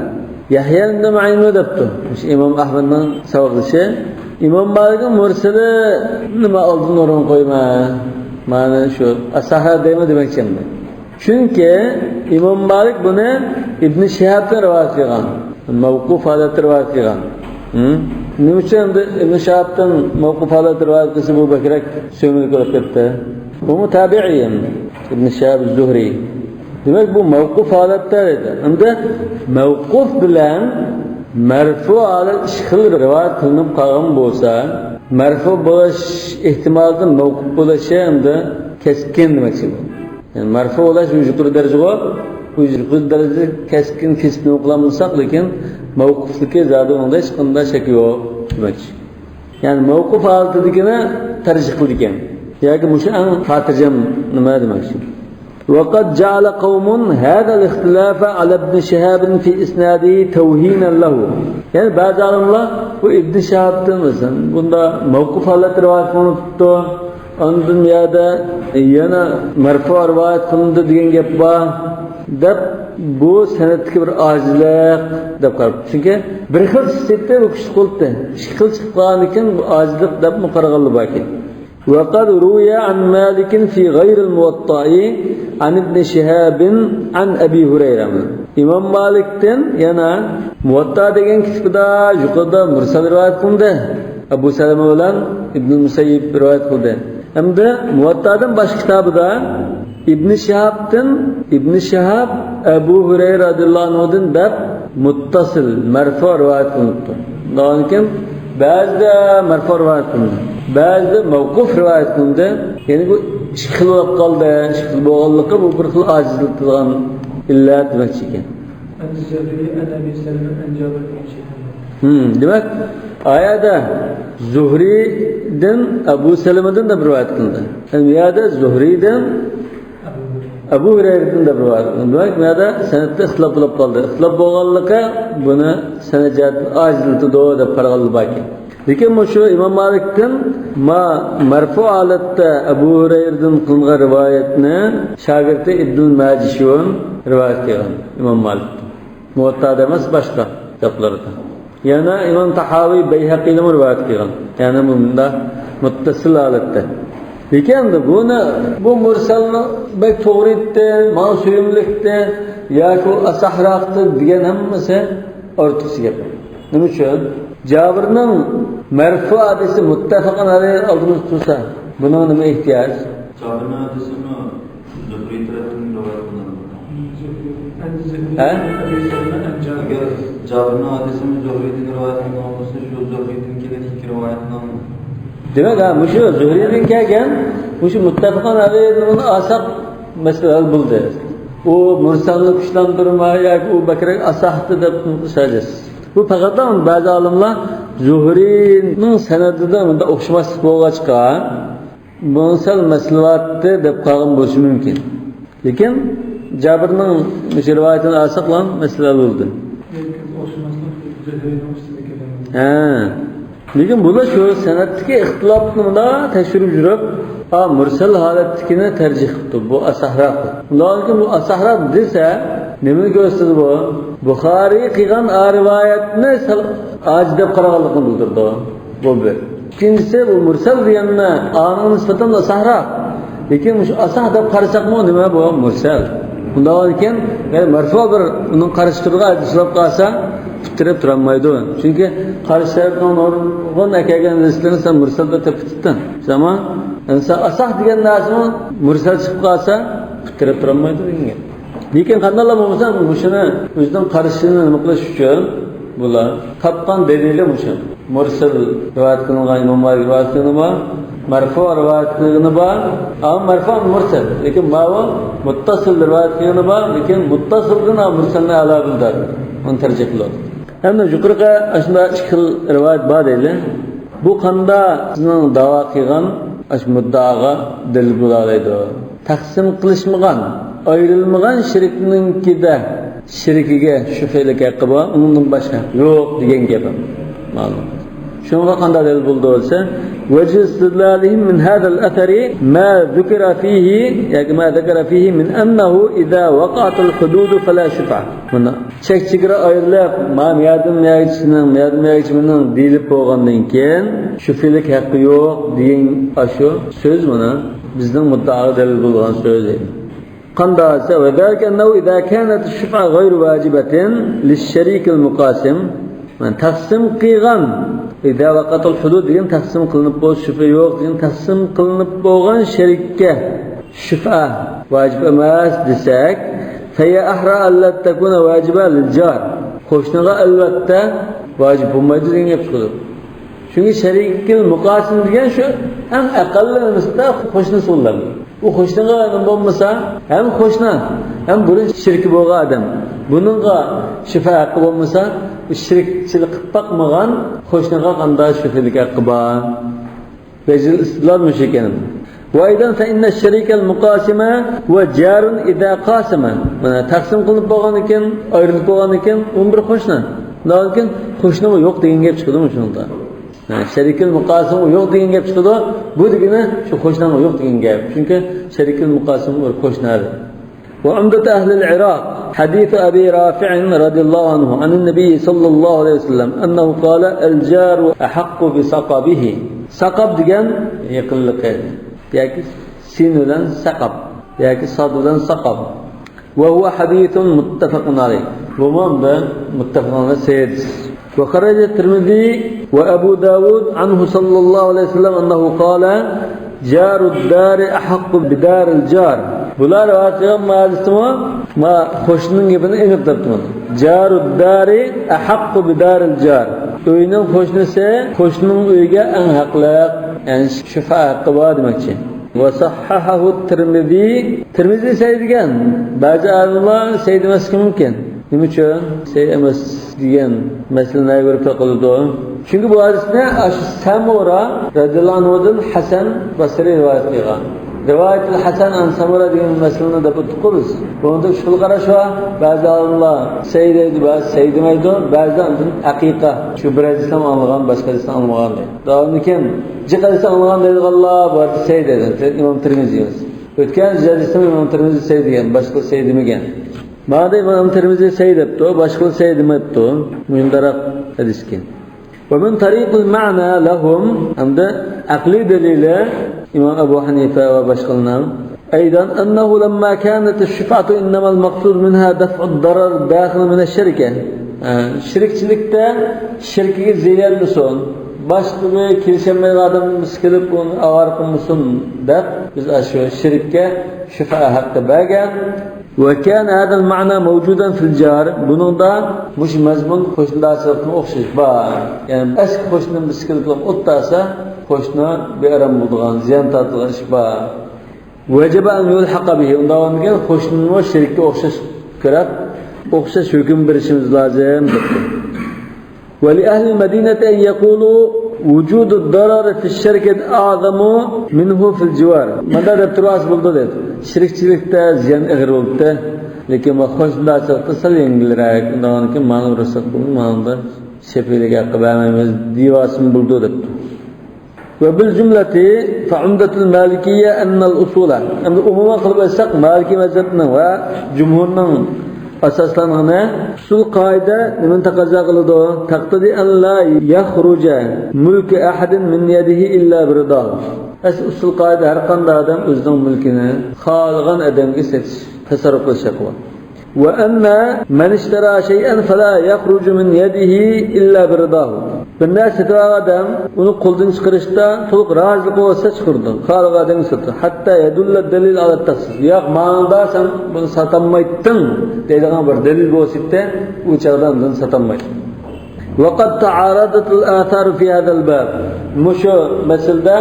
يەھيا ئىبن مائىنمۇ دەپتۇ، مۇشۇ ئىمام ئەھمەدنىڭ ساۋاقدىشى. ئىمام مالىكنىڭ مۇرسىلىنى مەن ئالدىن ئورۇن قويىمەن. مانا شۇ ئەسەھە دەيمەن دېمەكچى ئەمدى. چۈنكى ئىمام مالىك بۇنى ئىبن شىھابتىن رىۋايەت قىلغان. مەۋقۇف ھالەتتە رىۋايەت قىلغان. ھە؟ نېمە ئۈچۈن ئەمدى ئىبن شىھابتىن مەۋقۇف ھالەتتە رىۋايەت قىلسا بۇ بەكرەك سۆيۈملۈك بولۇپ كەتتى؟ بۇمۇ تابىئىي ئەمدى. ئىبن شىھاب زۇھرى. دېمەك، بۇ مەۋقۇف ھالەتتە دېدى. ئەمدى مەۋقۇف بىلەن مەرفۇ ھالەت ئىككى خىل رىۋايەت قىلىنىپ قالغان بولسا، مەرفۇ بولۇش ئېھتىمالىدىن مەۋقۇف بولۇشى ئەمدى كەسكىن دېمەكچى بۇ. يەنى مەرفۇ بولۇش يۇقىرى دەرىجىغۇ، بۇ يۇقىرى دەرىجىدە كەسكىن كېسىپ نېمە قىلالمىساق، لېكىن مەۋقۇفلۇقى زادى ئۇنىڭدا ھېچقانداق شەك يوق دېمەكچى. يەنى مەۋقۇف ھالىتىدىكىنى تەرجىھ قىلىدىكەن. ياكى مۇشۇ ئەڭ خاتىرجەم نېمە دېمەكچى. وقد جعل قوم هذا الاختلاف على ابن شهاب في إسناده توهينا له. يەنى بەزى ئالىملار بۇ ئىبن شىھابتىن مەسىلەن بۇندا مەۋقۇف ھالەتتە رىۋايەت قىلىنىپتۇ. ئاندىن بۇ يەردە يەنە مەرفۇ رىۋايەت قىلىندى دېگەن گەپ بار دەپ، بۇ سەنەدتىكى بىر ئاجىزلىق دەپ قاراپتۇ. چۈنكى بىر خىل سىفەتتە بۇ كۈچلۈك بولۇپتۇ. ئىككى خىل چىقىپ قالغاندىن كېيىن بۇ ئاجىزلىق دەپمۇ قارىغانلار باركەن. وقد روي عن مالك في غير الموطأ عن ابن شهاب عن أبي هريرة. ئىمام مالىكتىن يەنە مۇۋەتتا دېگەن كىتابىدا يۇقىرىدا مۇرسەل رىۋايەت قىلىندى. ئەبۇ سەلەمە بىلەن ئىبن مۇسەييىب رىۋايەت قىلدى. ئەمدى مۇۋەتتادىن باشقا كىتابىدا ئىبن شىھابتىن، ئىبن شىھاب ئەبۇ ھۇرەيرە رەزىياللاھۇ ئەنھۇدىن دەپ مۇتتەسىل، مەرفۇ رىۋايەت قىلىنىپتۇ. ئۇنداقتىن كېيىن بەزىدە مەرفۇ رىۋايەت قىلىندى، بەزىدە مەۋقۇف رىۋايەت قىلىندى. يەنى بۇ ئىككى خىل بولۇپ قالدى. ئىككى خىل بولغانلىقى بۇ بىر خىل ئاجىزلىتىدىغان ئىللا دېمەكچى ئىكەن. عن الزهري عن أبي سلمة عن جابر بن شهاب. ھىم، دېمەك، ئايەدە زۇھرىدىن، ئەبۇ سەلمىدىن دەپ رىۋايەت قىلىندى. ئەمما يەردە زۇھرىدىن، ئەبۇ ھۇرەيرىدىن دەپ رىۋايەت قىلىندى. دېمەك، بۇ يەردە سەنەدتە ئىختىلاپ بولۇپ قالدى. ئىختىلاپ بولغانلىقى بۇنى سەنەد جەھەتتىن ئاجىزلىتىدۇ دەپ قارىغانلار باركەن. لېكىن مۇشۇ ئىمام مالىكتىن ما مەرفۇ ھالەتتە ئەبۇ ھۇرەيرىدىن قىلىنغان رىۋايەتنى شاگىرتى ئىبنۇل ماجىشۇن رىۋايەت قىلغان ئىمام مالىكتىن. مۇۋەتتادا ئەمەس، باشقا كىتابلاردا. يەنە ئىمام تاھاۋى بەيھەقىدىنمۇ رىۋايەت قىلغان. يەنى بۇ مۇنداق مۇتتەسىل ھالەتتە. لېكىن بۇنى، بۇ مۇرسەلنى بەك توغرا ئېيتتى، ماڭا سۆيۈملۈكتى ياكى ئۇ ئاساھراقتى دېگەن ھەممىسى ئارتۇقچە گەپ. نېمە ئۈچۈن؟ جابىرنىڭ مەرفۇ ھەدىسى مۇتتەپەقۇن ئەلەيھى ئالدىمىزدا تۇرسا، بۇنىڭ نېمە ئېھتىياجى؟ جابىرنىڭ ھەدىسىمۇ زۇھرى تەرەپتىن رىۋايەت قىلىنغان. ھە؟ ئەگەر جابىرنىڭ ھەدىسىمۇ زۇھرىدىن رىۋايەت قىلىنغان بولسا، شۇ زۇھرىدىن كېلىدىكى رىۋايەتنىڭ. دېمەك، ھە، مۇشۇ زۇھرىدىن كەلگەن، مۇشۇ مۇتتەپىقۇن ئەلەيھىنى ئالساق، مەسىلە ھەل بولدى. ئۇ مۇرسەلنى كۈچلەندۈرمە ياكى ئۇ بەكرەك ئاساھتى دەپ قىلىش ھاجەتسىز. بۇ پەقەتلا بەزى ئالىملار زۇھرىنىڭ سەنەدىدە مۇنداق ئوخشىماسلىق بولغاچقا، بۇنى سەل مەسىلە بارتى دەپ قالغان بولۇشى مۇمكىن. لېكىن جابىرنىڭ مۇشۇ رىۋايىتىنى ئالساقلا مەسىلە بولدى. ھە. لېكىن بۇلار شۇ سەنەدتىكى ئىختىلاپنى مۇنداق تەكشۈرۈپ يۈرۈپ، ھا، مۇرسەل ھالەتتىكىنى تەرجىھ قىپتۇ، بۇ ئاساھراق. ئۇنداق بۇ ئاساھراق دېسە، نېمىنى كۆرسىتىدۇ بۇ؟ بۇخارىي قىلغان ئا رىۋايەتنى سەل ئاجىز دەپ قارىغانلىقىنى بىلدۈرىدۇ. بۇ بىر. ئىككىنچىسى، بۇ مۇرسەل دېگەننى ئانىڭغا نىسبەتەن ئاساھراق. لېكىن مۇشۇ ئاساھ دەپ قارىساقمۇ، نېمە بۇ؟ مۇرسەل. ئۇنداق ئىكەن، يەنى مەرفۇ بىر ئۇنىڭ قارشى تۇرىدىغان ھەدىس بولۇپ قالسا، پۇت تىرەپ تۇرالمايدۇ. چۈنكى قارشى تەرەپنىڭ نۇرغۇن ئەكەلگەن ھەدىسلىرىنى سەن مۇرسەل دەپ تېپىپ تۇتتۇڭ. ئەمما ئەمسە ئاساھ دېگەن نەرسىمۇ مۇرسەل چىقىپ قالسا، پۇت تىرەپ تۇرالمايدۇ دېگەن گەپ. لېكىن قانداقلا بولمىسا، مۇشۇنى ئۆزىنىڭ قارىشىنى نېمە قىلىش ئۈچۈن بۇلار تاپقان دەلىلى مۇشۇ. مۇرسەل رىۋايەت قىلىنغان ئىمام مالىك رىۋايەت قىلغىنى بار، مەرفۇ رىۋايەت قىلغىنى بار، ئەمما مەرفۇ مۇرسەل. لېكىن ماۋۇ مۇتتەسىل رىۋايەت قىلغىنى بار، لېكىن مۇتتەسىلدىن مۇرسەلنى ئەلا بىلدى. ئۇنى تەرجىھ قىلىدۇ. ئەمدى يۇقىرىقى ئاشۇنداق ئىككى خىل رىۋايەت بار دەيلى. بۇ قاندا سىزنىڭ داۋا قىلغان ئاشۇ مۇددىئاغا دەلىل بولالايدۇ؟ تەقسىم قىلىشمىغان، ئايرىلمىغان شېرىكنىڭكىدە شېرىكىگە شۈبھىلىك ھەققى بار، ئۇنىڭدىن باشقا ھەق يوق دېگەن گەپ. مەلۇم. شۇنىڭغا قانداق دەلىل بولىدۇ دېسە، وجه استدلالهم من هذا الأثر ما ذكر فيه، ياكى ما ذكر فيه من أنه إذا وقعت الحدود فلا شفعة. مانا، چەك چېگرا ئايرىلىپ، ما مۇيەردىن مۇيەرگىچە مېنىڭ، مۇيەردىن مۇيەرگىچە مېنىڭ دېيىلىپ بولغاندىن كېيىن، شۈبھىلىك ھەققى يوق دېگەن ئاشۇ سۆز مانا بىزنىڭ مۇددىئاغا دەلىل بولغان سۆز. قانداق دېسە، وذلك أنه إذا كانت الشفعة غير واجبة للشريك المقاسم. مانا تەقسىم قىلغان، إذا وقعت الحدود دېگەن تەقسىم قىلىنىپ بولۇش، شۈبھە يوق دېگەن تەقسىم قىلىنىپ بولغان شېرىككە شۈبھە ۋاجىپ ئەمەس دېسەك، فهي أحرى ألا تكون واجبة للجار. قوشنىغا ئەلۋەتتە ۋاجىپ بولمايدۇ دېگەن گەپ چىقىدۇ. چۈنكى شەرىكىل مۇقاسىم دېگەن شۇ ئەڭ ئەقەللىي نېمىسىدە قوشنىسى بولىدۇ. ئۇ قوشنىغا بولمىسا، ھەم قوشنا، ھەم بۇرۇن شېرىكى بولغان ئادەم. بۇنىڭغا شۈبھە ھەققى بولمىسا، بۇ شېرىكچىلىك قىلىپ باقمىغان قوشنىغا قانداق شۈبھىلىك ھەققى بار؟ وجه الاستدلال مۇشۇ ئىكەن. وأيضا فإن الشريك المقاسم وجار إذا قاسم. مانا تەقسىم قىلىنىپ بولغاندىن كېيىن، ئايرىلىپ بولغاندىن كېيىن، ئۇنىڭ بىر قوشنا. ئۇنداق كېيىن قوشنىمۇ يوق دېگەن گەپ چىقىدۇ مۇشۇنىڭدا. ھە، شەرىكىل مۇقاسىم يوق دېگەن گەپ چىقىدۇ. بۇ دېگىنى شۇ قوشناڭ يوق دېگەن گەپ. چۈنكى شەرىكىل مۇقاسىم بىر قوشنا. وعمدة أهل العراق حديث أبي رافع رضي الله عنه عن النبي صلى الله عليه وسلم أنه قال: الجار أحق بصقبه. ساقاب دېگەن يېقىنلىقى. ياكى سىن بىلەن ساقاب. ياكى ساد بىلەن ساقاب. وهو حديث متفق عليه. بۇمۇ بىر مۇتتەپىق ئەلەيھى ھەدىس. وخرج الترمذي وأبو داود عنه صلى الله عليه وسلم أنه قال: جار الدار أحق بدار الجار. بۇلار رىۋايەت قىلغان ھەدىستىمۇ ما قوشنىنىڭ گېپىنى ئېنىق دەپتۇ. جار الدار أحق بدار الجار. ئۆينىڭ قوشنىسى قوشنىنىڭ ئۆيىگە ئەڭ ھەقلىق، يەنى شۈبھە ھەققى بار دېمەكچى. وصححه الترمذي. تىرمىزى سەھىھ دېگەن. بەزى ئالىملار سەھىھ دېمەسلىكى مۇمكىن. نېمە ئۈچۈن؟ سەھىھ ئەمەس دېگەن مەسىلىنى نەگە بېرىپ تاقىلىدۇ؟ چۈنكى بۇ ھەدىسنى ئاشۇ سەمۇرا رەزىياللاھۇ ئەنھۇدىن ھەسەن بەسرى رىۋايەت قىلغان. رىۋايەتۇل ھەسەن ئەن سەمۇرا دېگەن مەسىلىنى دەپ ئۆتتۇققۇ بىز. بۇنىڭدا ئۈچ خىل قاراش بار. بەزى ئالىملار سەھىھ دەيدۇ، بەزى سەھىھ دېمەيدۇ، بەزىلەر ئاندىن ھەقىقە، شۇ بىر ھەدىستىن ئاڭلىغان، باشقا ھەدىستىن ئاڭلىمىغان دەيدۇ. داۋامىدىن كېيىن جىق ھەدىستىن ئاڭلىغان دەيدىغانلار بۇ ھەدىس سەھىھ دەيدۇ. ئىمام تىرمىزى ئەمەس. ئۆتكەن ھەدىستىن ئىمام تىرمىزى سەھىھ دېگەن، باشقىلار سەھىھ دېمىگەن. مانا ئىمام تىرمىزى سەھىھ دەپتۇ، باشقىلار سەھىھ دېمەپتۇ. مۇشۇنداق ھەدىسكەن. ومن طريق المعنى لهم، ھەمدە ئەقلىي دەلىلى ئىمام ئەبۇ ھەنىفە ۋە باشقىلارنىڭ، أيضا أنه لما كانت الشفعة إنما المقصود منها دفع الضرر الداخل من الشركة. ھە، شېرىكچىلىكتە شېرىكىگە زىيان يەتمىسۇن، باشقا بىر كېلىشەلمەيدىغان ئادەم كېلىپ ئۇنى ئاۋارە قىلمىسۇن دەپ، بىز ئاشۇ شېرىككە شۇفا ھەققى بەرگەن. وكان هذا المعنى موجودا في الجار. بۇنىڭدا مۇشۇ مەزمۇن قوشنىدارچىلىققىمۇ ئوخشاش بار. يەنى ئەسكى قوشنىدىن بىرسى كېلىپ ئوت تارتسا، قوشنا بىئارام بولىدىغان، زىيان تارتىدىغان ئىش بار. وجب أن يلحق به. ئۇنداق بولغاندىكىن قوشنىمۇ شېرىككە ئوخشاش كۆرۈپ، ئوخشاش ھۆكۈم بېرىشىمىز لازىم، دەپتۇ. ولأهل المدينة أن يقولوا وجود الضرر في الشركة أعظم منه في الجوار. مۇنداق دەپ تۇرۇۋالسا بولىدۇ دەيدۇ. شېرىكچىلىكتە زىيان ئېغىر بولۇپتۇ. لېكىن بۇ قوشنىدارچىلىقتا سەل يەڭگىلرەك. ئۇنداق بولغاندىكىن مانا بۇ رۇخسەت قىلدى، مانا بۇندا شەپىئىيلىك ھەققى بەرمەيمىز دېيىۋالسىمۇ بولىدۇ دەپتۇ. وبالجملة فعمدة المالكية أن الأصول. ئەمدى ئومۇمەن قىلىپ ئېيتساق، مالىكىي مەزھەپنىڭ ۋە جۇمھۇرنىڭ ئاساسلانغىنى ئۇسۇل قائىدە نېمىنى تەقەززا قىلىدۇ؟ تقتضي أن لا يخرج ملك أحد من يده إلا برضاه. ئەسلى ئۇسۇل قائىدە ھەر قانداق ئادەم ئۆزىنىڭ مۈلكىنى خالىغان ئادەمگە سېتىش، تەسەررۇپ قىلىش ھەققى بار. وأن من اشترى شيئا فلا يخرج من يده إلا برضاه. بىر نەرسە سېتىۋالغان ئادەم ئۇنى قولدىن چىقىرىشتا تولۇق رازىلىقى بولسا چىقىرىدۇ. خالىغان ئادەمگە ساتىدۇ. حتى يدل الدليل على التخصيص. ياق، ماڭىدا سەن بۇنى ساتالمايتتىڭ دەيدىغان بىر دەلىل بولسا، ئۇ چاغدا ئۇنى ساتالمايدۇ. وقد تعارضت الآثار في هذا الباب. مۇشۇ مەسىلىدە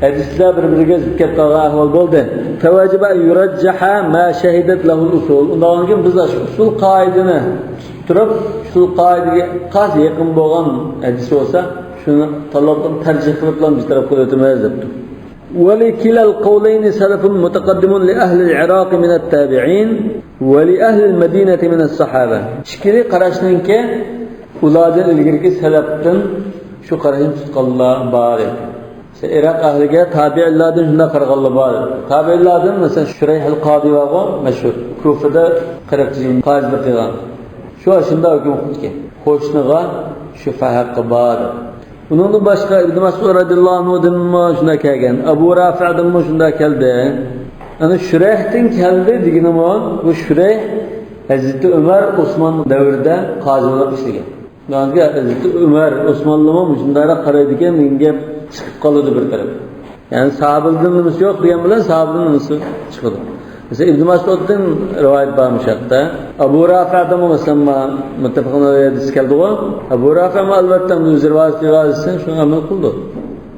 ھەدىسلەر بىر-بىرىگە زىت كەپ قالغان ئەھۋال بولدى. فوجب أن يرجح ما شهدت له الأصول. ئۇنداق بولغاندىكىن بىز ئاشۇ ئۇسۇل قائىدىنى تۇتۇپ تۇرۇپ، ئۇسۇل قائىدىگە خاس يېقىن بولغان ھەدىس بولسا، شۇنى تاللاپ تەرجىھ قىلىپ بىر تەرەپ قىلىۋېتىمىز دەپتۇ. ولكلا القولين سلف متقدم لأهل العراق من التابعين ولأهل المدينة من الصحابة. ئىككىلا قاراشنىڭكى ئۇلاردىن ئىلگىرىكى سەلەپتىن شۇ قاراشنى تۇتقانلار بار ئىدى. مەسىلەن، ئىراق ئەھلىگە تابىئىنلاردىن شۇنداق قارىغانلار بار ئىدى. تابىئىنلاردىن، مەسىلەن، شۇرەيھىل قادى بارغۇ، مەشھۇر. كۇفىدا قىرىق يىل قازىلىق قىلغان. شۇ ئاشۇنداق ھۆكۈم قىلدىكەن. قوشنىغا شۇفا ھەققى بار دەپ. ئۇنىڭدىن باشقا ئىبن مەسئۇد رەزىياللاھۇ ئەنھۇدىنمۇ شۇنداق كەلگەن، ئەبۇ رافىئدىنمۇ شۇنداق كەلدى. يەنى شۇرەيھتىن كەلدى دېگىنىمۇ، بۇ شۇرەيھ ھەزرىتى ئۆمەر، ئوسمان دەۋرىدە قازى بولۇپ ئىشلىگەن. ھەزرىتى ئۆمەر، ئوسمانلىمۇ مۇشۇنداقراق قارايدىكەن دېگەن گەپ چىقىپ قالىدۇ بىر تەرەپ. يەنى ساھابىلەردىن نېمىسى يوق دېگەن بىلەن ساھابىلەردىن نېمىسى چىقىدۇ. مەسىلەن، ئىبن مەسئۇدتىن رىۋايەت بار مۇشۇ ھەقتە. ئەبۇ رافىئدىنمۇ، مەسىلەن، مۇتتەپىقۇن ئەلەيھى ھەدىس كەلدىغۇ. ئەبۇ رافىئمۇ ئەلۋەتتە ئۆزى رىۋايەت قىلغان ھەدىستىن شۇنى ئەمەل قىلىدۇ.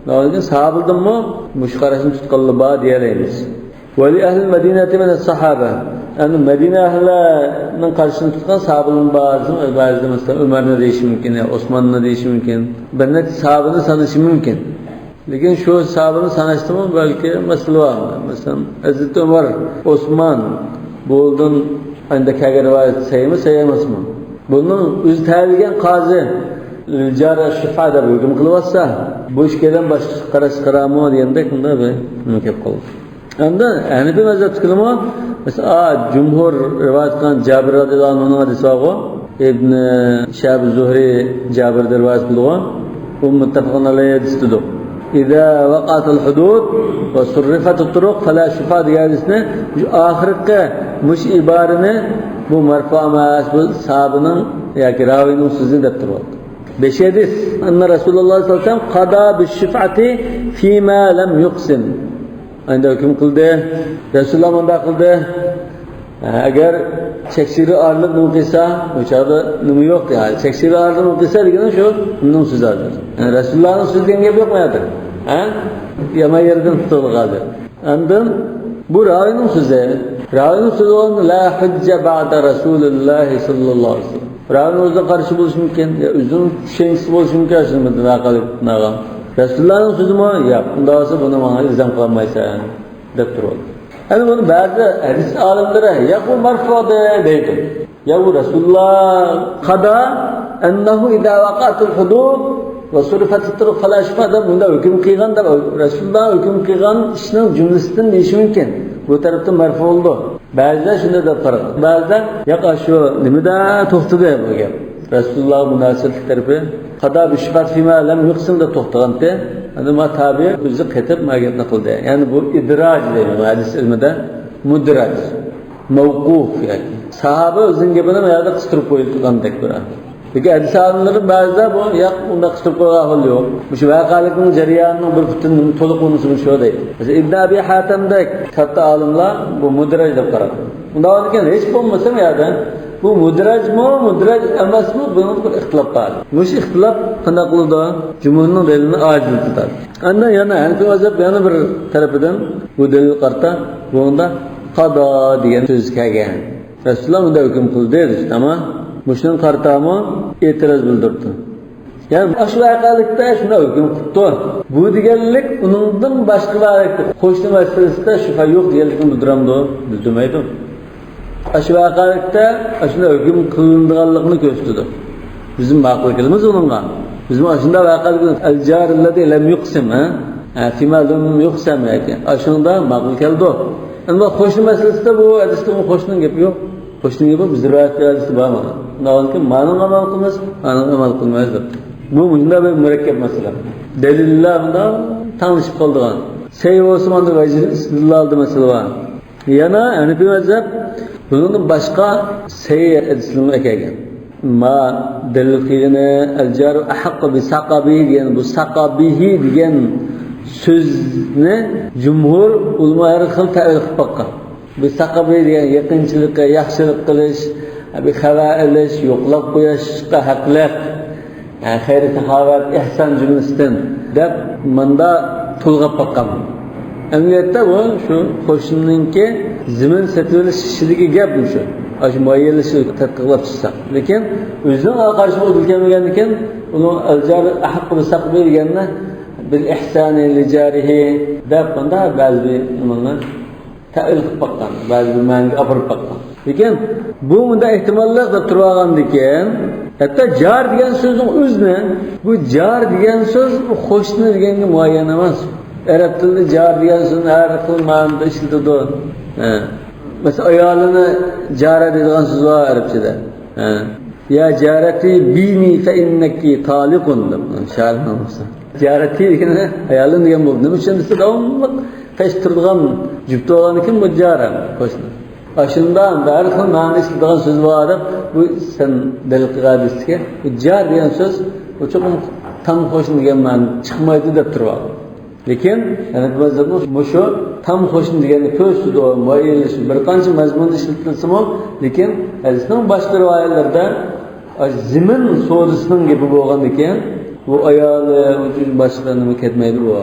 لېكىن ساھابىلەردىنمۇ مۇشۇ قاراشنى تۇتقانلار بار دېيەلەيمىز. ولأهل المدينة من الصحابة. يەنى مەدىنە ئەھلىنىڭ قارىشىنى تۇتقان ساھابىلەرمۇ بار. بەزىدە، مەسىلەن، ئۆمەرنى دېيىشى مۇمكىن، يا ئوسماننى دېيىشى مۇمكىن. بىر نەچچە ساھابىنى سانىشى مۇمكىن. لېكىن شۇ ساھابىنى ساناشتىمۇ بەلكى مەسىلە بار. مەسىلەن، ھەزرىتى ئۆمەر، ئوسمان، بۇلاردىن ئەندە كەلگەن رىۋايەت سەھىھمۇ، سەھىھ ئەمەسمۇ؟ بۇنىڭ ئۆزى تەۋەلىگەن قازى جار شۇفا دەپ ھۆكۈم قىلىۋاتسا، بۇ ئىككىدىن باشقا قاراش چىقارامۇ دېگەندەك بۇنداق بىر نېمە كەپ قالدى. ئەمدى ھەنىفىي مەزھەپتىكىلەرمۇ، مەسىلەن، ئا، جۇمھۇر رىۋايەت قىلغان جابىر رەزىياللاھۇ ئەنھۇنىڭ ھەدىسى بارغۇ، ئىبن شىھاب زۇھرى جابىردىن رىۋايەت قىلىدىغۇ، ئۇ مۇتتەپىقۇن ئەلەيھى ھەدىس دېدۇق. إذا وقعت الحدود وصرفت الطرق فلا شفعة دېگەن ھەدىسنى، شۇ ئاخىرقى مۇشۇ ئىبارىنى، بۇ مەرفۇ ئەمەس، بۇ ساھابىنىڭ ياكى راۋىنىڭ سۆزى دەپ تۇرۇۋاتىدۇ. بەشىنچى ھەدىس، أن رسول الله صلى الله عليه وسلم قضى بالشفعة فيما لم يقسم. ئەندە ھۆكۈم قىلدى. رەسۇلۇللا مۇنداق قىلدى. ئەگەر چەك چېگرا ئايرىلىپ نېمە قىلسا، ئۇ چاغدا نېمە يوق، يا، چەك چېگرا ئايرىلىپ نېمە قىلسا دېگىنى شۇ، ئۇنىڭ سۆزى ھازىر. يەنى رەسۇلۇللانىڭ سۆزى دېگەن گەپ يوق بۇ يەردە. ھە؟ يامان يېرىدىن تۇتۇلدى ھازىر. ئاندىن بۇ راۋىنىڭ سۆزى. راۋىنىڭ سۆزى بولغان لا ھۇججە بەئدە رەسۇلىللاھى ساللاللاھۇ ئەلەيھى ۋەسەللەم. راۋىنىڭ ئۆزىنىڭ قارىشى بولۇشى مۇمكىن، يا ئۆزىنىڭ چۈشەنچىسى بولۇشى مۇمكىن، شۇنىڭ بىلەن ۋەقەلىك بۇنىڭغا. رەسۇلۇللانىڭ سۆزىمۇ؟ ياق، ئۇنداق بولسا بۇنى ماڭا ئىلزام قىلالمايسەن، دەپ تۇرۇۋالدى. ئەنە بۇنى بەزى ھەدىس ئالىملىرى ياق، بۇ مەرفۇدۇر دەيدۇ. يا بۇ رەسۇلۇللا قادا ئەننەھۇ ئىزا ۋەقەئەتىل ھۇدۇد ۋە سۇرىفەتىت تۇرۇق فەلا شۇبھە دەپ، بۇنداق ھۆكۈم قىلغان دەپ، رەسۇلۇللا ھۆكۈم قىلغان ئىشنىڭ جۈملىسىدىن دېيىشى مۇمكىن. بۇ تەرەپتىن مەرفۇ بولىدۇ. بەزىلەر شۇنداق دەپ قارىغان. بەزىلەر ياق، شۇ نېمىدە توختىدى بۇ گەپ. رەسۇلۇللاغا مۇناسىۋەتلىك تەرىپى قادا بىشۇبھەت فىما لەم يۇقسىم دەپ توختىغانتى. ئەمدى ما تابىئى ئۆزى قېتىپ ما گەپنى قىلدى. يەنى بۇ ئىدراج دەيدۇ ھەدىس ئىلمىدە. مۇدرەج. مەۋقۇف ياكى. ساھابە ئۆزىنىڭ گېپىنى بۇ يەردە قىستۇرۇپ قويۇلغاندەك بىر ئەھۋال. لېكىن ھەدىس ئالىملىرى بەزىدە بۇ ياق، ئۇنداق قىستۇرۇپ قويغان ئەھۋال يوق. مۇشۇ ۋەقەلىكنىڭ جەريانىنىڭ بىر پۈتۈن تولۇق بولمىسىمۇ شۇ دەيدۇ. مەسىلەن، ئىبن ئەبى ھاتەمدەك كاتتا ئالىملار بۇ مۇدرەج دەپ قارىغان. ئۇنداق بولغاندىكىن ھېچ بولمىسا بۇ يەردە بۇ مۇدرەجمۇ، مۇدرەج ئەمەسمۇ، بۇنىڭدا بىر ئىختىلاپ بار. مۇشۇ ئىختىلاپ قانداق قىلىدۇ؟ جۇمھۇرنىڭ دەلىلىنى ئاجىزلىتىدۇ. ئاندىن يەنە ھەنىفىي مەزھەپ يەنە بىر تەرىپىدىن بۇ دەلىلگە قارىتا بۇنىڭدا قادا دېگەن سۆز كەلگەن. رەسۇلۇللا مۇنداق ھۆكۈم قىلدى دېدى، ئەمما مۇشۇنىڭغا قارىتامۇ ئېتىراز بىلدۈردى. يەنى ئاشۇ ۋەقەلىكتە شۇنداق ھۆكۈم قىپتۇ. بۇ دېگەنلىك ئۇنىڭدىن باشقا ۋەقەلىكتە قوشنا مەسىلىسىدە شۈبھە يوق دېگەنلىكنى بىلدۈرەمدۇ؟ بىلدۈرمەيدۇ. ئاشۇ ۋەقەلىكتە ئاشۇنداق ھۆكۈم قىلىنىدىغانلىقىنى كۆرسىتىدۇ. بىزمۇ ماقۇل كېلىمىز ئۇنىڭغا. بىزمۇ ئاشۇنداق ۋەقەلىك ئەل جارىللەزى لەم يۇقسىم، ھە؟ ھە، فىما لەم يۇقسەم ياكى. ئاشۇنىڭدا ماقۇل كەلدى. ئەمما قوشنا مەسىلىسىدە بۇ ھەدىستە ئۇ قوشنىنىڭ گېپى يوق. قوشنىنىڭ گېپى بىز رىۋايەت ھەدىستە بار مانا. ئۇنداق بولغاندىكىن مانىڭغا ئەمەل قىلىمىز، مانىڭغا ئەمەل قىلمايمىز دەپ. بۇ مۇشۇنداق بىر مۇرەككەپ مەسىلە. دەلىللەر مۇنداق تەڭلىشىپ قالىدىغان. سەھىھ بولسا ماندا ۋەجھىل ئىستىدلالدا مەسىلە بار. يەنە ھەنىفىي مەزھەپ بۇنىڭدىن باشقا سەھىھ ھەدىسلەرنى ئەكەلگەن. ما دەلىل قىلغىنى ئەل جارۇ ئەھەققۇ بى ساقابىھى دېگەن، بۇ ساقابىھى دېگەن سۆزنى جۇمھۇر ئۆلىما ھەر خىل تەئۋىل قىلىپ باققان. بۇ ساقابى دېگەن يېقىنچىلىقى، ياخشىلىق قىلىش، بىر خەۋەر ئېلىش، يوقلاپ قويۇشقا ھەقلىق، خەير ساخاۋەت، ئېھسان جۈملىسىدىن دەپ ماندا تولغاپ باققان. ئەمەلىيەتتە بۇ شۇ قوشنىنىڭكى زېمىن سېتىۋېلىش ئىشىدىكى گەپ مۇشۇ. ئاشۇ مۇئەييەنلىشىشنى تەتقىقلاپ چىقساق. لېكىن ئۆزىنىڭ قارىشىغا ئۆزى كەلمىگەندىكىن، ئۇنىڭ ئەل جارۇ ئەھەققۇ بى ساقابى دېگەننى بىل ئىھسانى لى جارىھى دەپ ماندا بەزى بىر نېمىلەرنى تەئۋىل قىلىپ باققان، بەزى بىر مەنىگە ئاپىرىپ باققان. لېكىن بۇ مۇنداق ئېھتىماللىق دەپ تۇرۇۋالغاندىكىن، ھەتتا جار دېگەن سۆزنىڭ ئۆزىنى، بۇ جار دېگەن سۆز بۇ قوشنا دېگەنگە مۇئەييەن ئەمەس. ئەرەب تىلىدا جار دېگەن سۆزنى ھەر خىل مەنىدە ئىشلىتىدۇ. ھە. مەسىلەن، ئايالىنى جارە دەيدىغان سۆز بار ئەرەبچىدە. ھە. يا جارتي بيني فإنك طالق دەپ، شائىر ماڭغۇسى. جارتي دېگىنى ئايالىم دېگەن بولدى. نېمە ئۈچۈن دېسە، داۋاملىق پەش تۇرىدىغان جۈپتى بولغاندىكىن بۇ جارە قوشنا. ئاشۇنداق ھەر خىل مەنىدە ئىشلىتىدىغان سۆز بار دەپ، بۇ سەن دەلىل قىلغان ھەدىستىكى بۇ جار دېگەن سۆز، بۇ چوقۇم تام قوشنا دېگەن مەنىدە چىقمايدۇ دەپ تۇرۇۋالدى. لېكىن ھەنەفىي مەزھەپنىڭ مۇشۇ تام قوشنا دېگەننى كۆرسىتىدۇ، مۇئەييەنلىشىش بىر قانچە مەزمۇندا ئىشلىتىلسىمۇ، لېكىن ھەدىسنىڭ باشقا رىۋايەتلىرىدە زېمىن سودىسىنىڭ گېپى بولغاندىكىن، بۇ ئايالى، باشقا نېمە كەتمەيدۇ بۇ،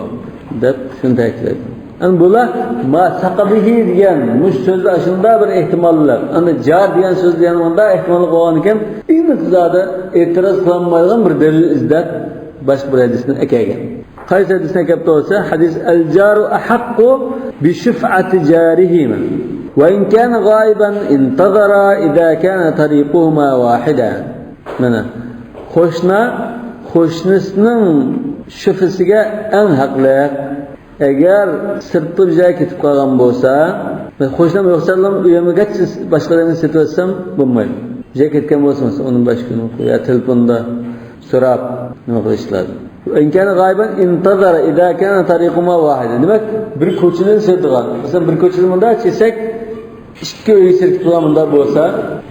دەپ شۇنى تەكىتلەيدۇ. ئەمما بۇلار ما ساقابىھى دېگەن مۇشۇ سۆزدە ئاشۇنداق بىر ئېھتىماللىق. ئەمما جار دېگەن سۆز دېگەن مۇنداق ئېھتىماللىق بولغاندىكىن، ئېنىقزادە ئېتىراز قىلالمايدىغان بىر دەلىل ئىزدەپ باشقا بىر ھەدىسنى ئەكەلگەن. قايسى ھەدىسنى ئەكەپتۇ دېسە، ھەدىس، ئەل جارۇ ئەھەققۇ بى شۇفئەتى جارىھىما ۋە ئىن كانە غائىبەن ئىنتەزەرا ئىزا كانە تەرىقۇھۇما ۋاھىدەن. مانا، قوشنا قوشنىسىنىڭ شۈفىسىگە ئەڭ ھەقلىق. ئەگەر سىرتقا بىر جايغا كېتىپ قالغان بولسا، مەن قوشنام رۇخسەتلىمە ئۆيۈمگە باشقا ئادەمگە سېتىۋەتسەم بولمايدۇ. بىر جايغا كەتكەن بولسا، مەسىلەن، ئۇنىڭ باشقا كۈنى يا تېلېفوندا سوراپ نېمە قىلىشلار. ئىن كانە غائىبەن ئىنتەزەرە ئىزا كانە تەرىقۇھۇما ۋاھىدەن. دېمەك، بىر كوچىدىن سېتىدىغان. مەسىلەن، بىر كوچىدىن مۇنداق چىقساق، ئىككى ئۆي سېتىپ تۇرغان مۇنداق بولسا،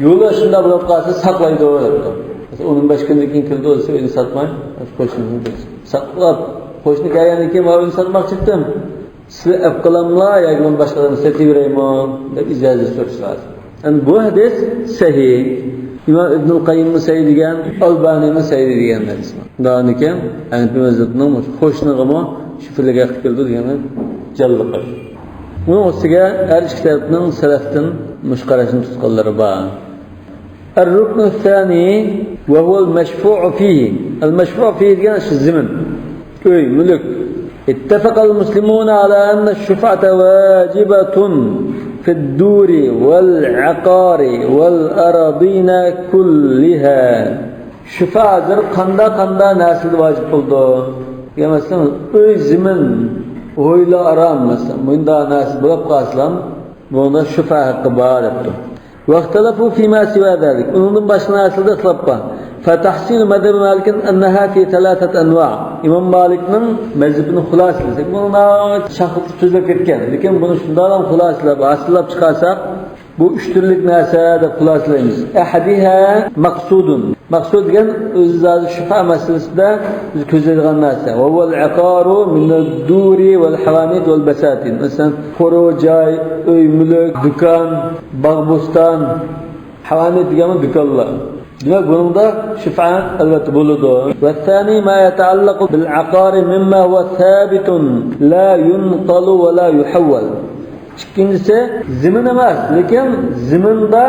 يولدا شۇنداق بولۇپ قالسا ساقلايدۇ دەپتۇ. مەسىلەن، ئون بەش كۈندىن كېيىن كېلىدۇ دېسە، ئۆينى ساتماي، قوشنىسىنى ساقلاپ، قوشنا كەلگەندىن كېيىن، مانا ئۆينى ساتماقچى ئىدىم. سىلەر ئەپ قالاملا ياكى بۇنى باشقىلارغا سېتىۋېرەيمۇ دەپ ئىجازەت سورىشى لازىم. ئەمدى بۇ ھەدىس سەھىھ. ئىمام ئىبنۇل قەييىممۇ سەھىھ دېگەن، ئەلبانىمۇ سەھىھ دېگەن ھەدىس. ئۇنداقكەن، ھەنەفىي مەزھەپنىڭ قوشنىغىمۇ شۈفىلىك ھەققى كېلىدۇ دېگەننى جانلىق. ئۇنىڭ ئۈستىگە ھەر ئىككى تەرەپنىڭ سەلەفتىن مۇشۇ قاراشنى تۇتقانلىرى بار. الركن الثاني وهو المشفوع فيه. المشفوع فيه دېگەن شۇ زېمىن، ئۆي، مۈلۈك. اتفق المسلمون على أن الشفعة واجبة في الدور والعقار والأراضين كلها. شۇفا ھازىر قاندا-قاندا نەرسىلەردە ۋاجىپ بولىدۇ؟ يا مەسىلەن، ئۆي، زېمىن، ھويلا، ئارام، مەسىلەن، مۇنداق نەرسە بولۇپ قالسىلا، بۇنىڭدا شۇفا ھەققى بار دەپتۇ. واختلفوا فيما سوى ذلك. ئۇنىڭدىن باشقا نەرسىلەردە ئىختىلاپ بار. فتحصيل مذهب مالك أنها في ثلاثة أنواع. ئىمام مالىكنىڭ مەزھىپىنى خۇلاسىلىسەك، بۇنى شاخلىتىپ سۆزلەپ كەتكەن. لېكىن بۇنى شۇنداقلا خۇلاسىلاپ، ھاسىللاپ چىقارساق، بۇ ئۈچ تۈرلۈك نەرسە دەپ خۇلاسىلەيمىز. أحدها مقصود. مەقسۇد دېگەن ئۆزى زادى شۇفا مەسىلىسىدە بىز كۆزلەيدىغان نەرسە. وهو العقار من الدور والحوانيت والبساتين. مەسىلەن، قورۇ جاي، ئۆي، مۈلۈك، دۇكان، باغ، بوستان، ھاۋانىيت دېگەنمۇ دۇكانلار. دېمەك، بۇنىڭدا شۇفا ئەلۋەتتە بولىدۇ. والثاني ما يتعلق بالعقار مما هو ثابت لا ينقل ولا يحول. ئىككىنچىسى، زېمىن ئەمەس، لېكىن زېمىندا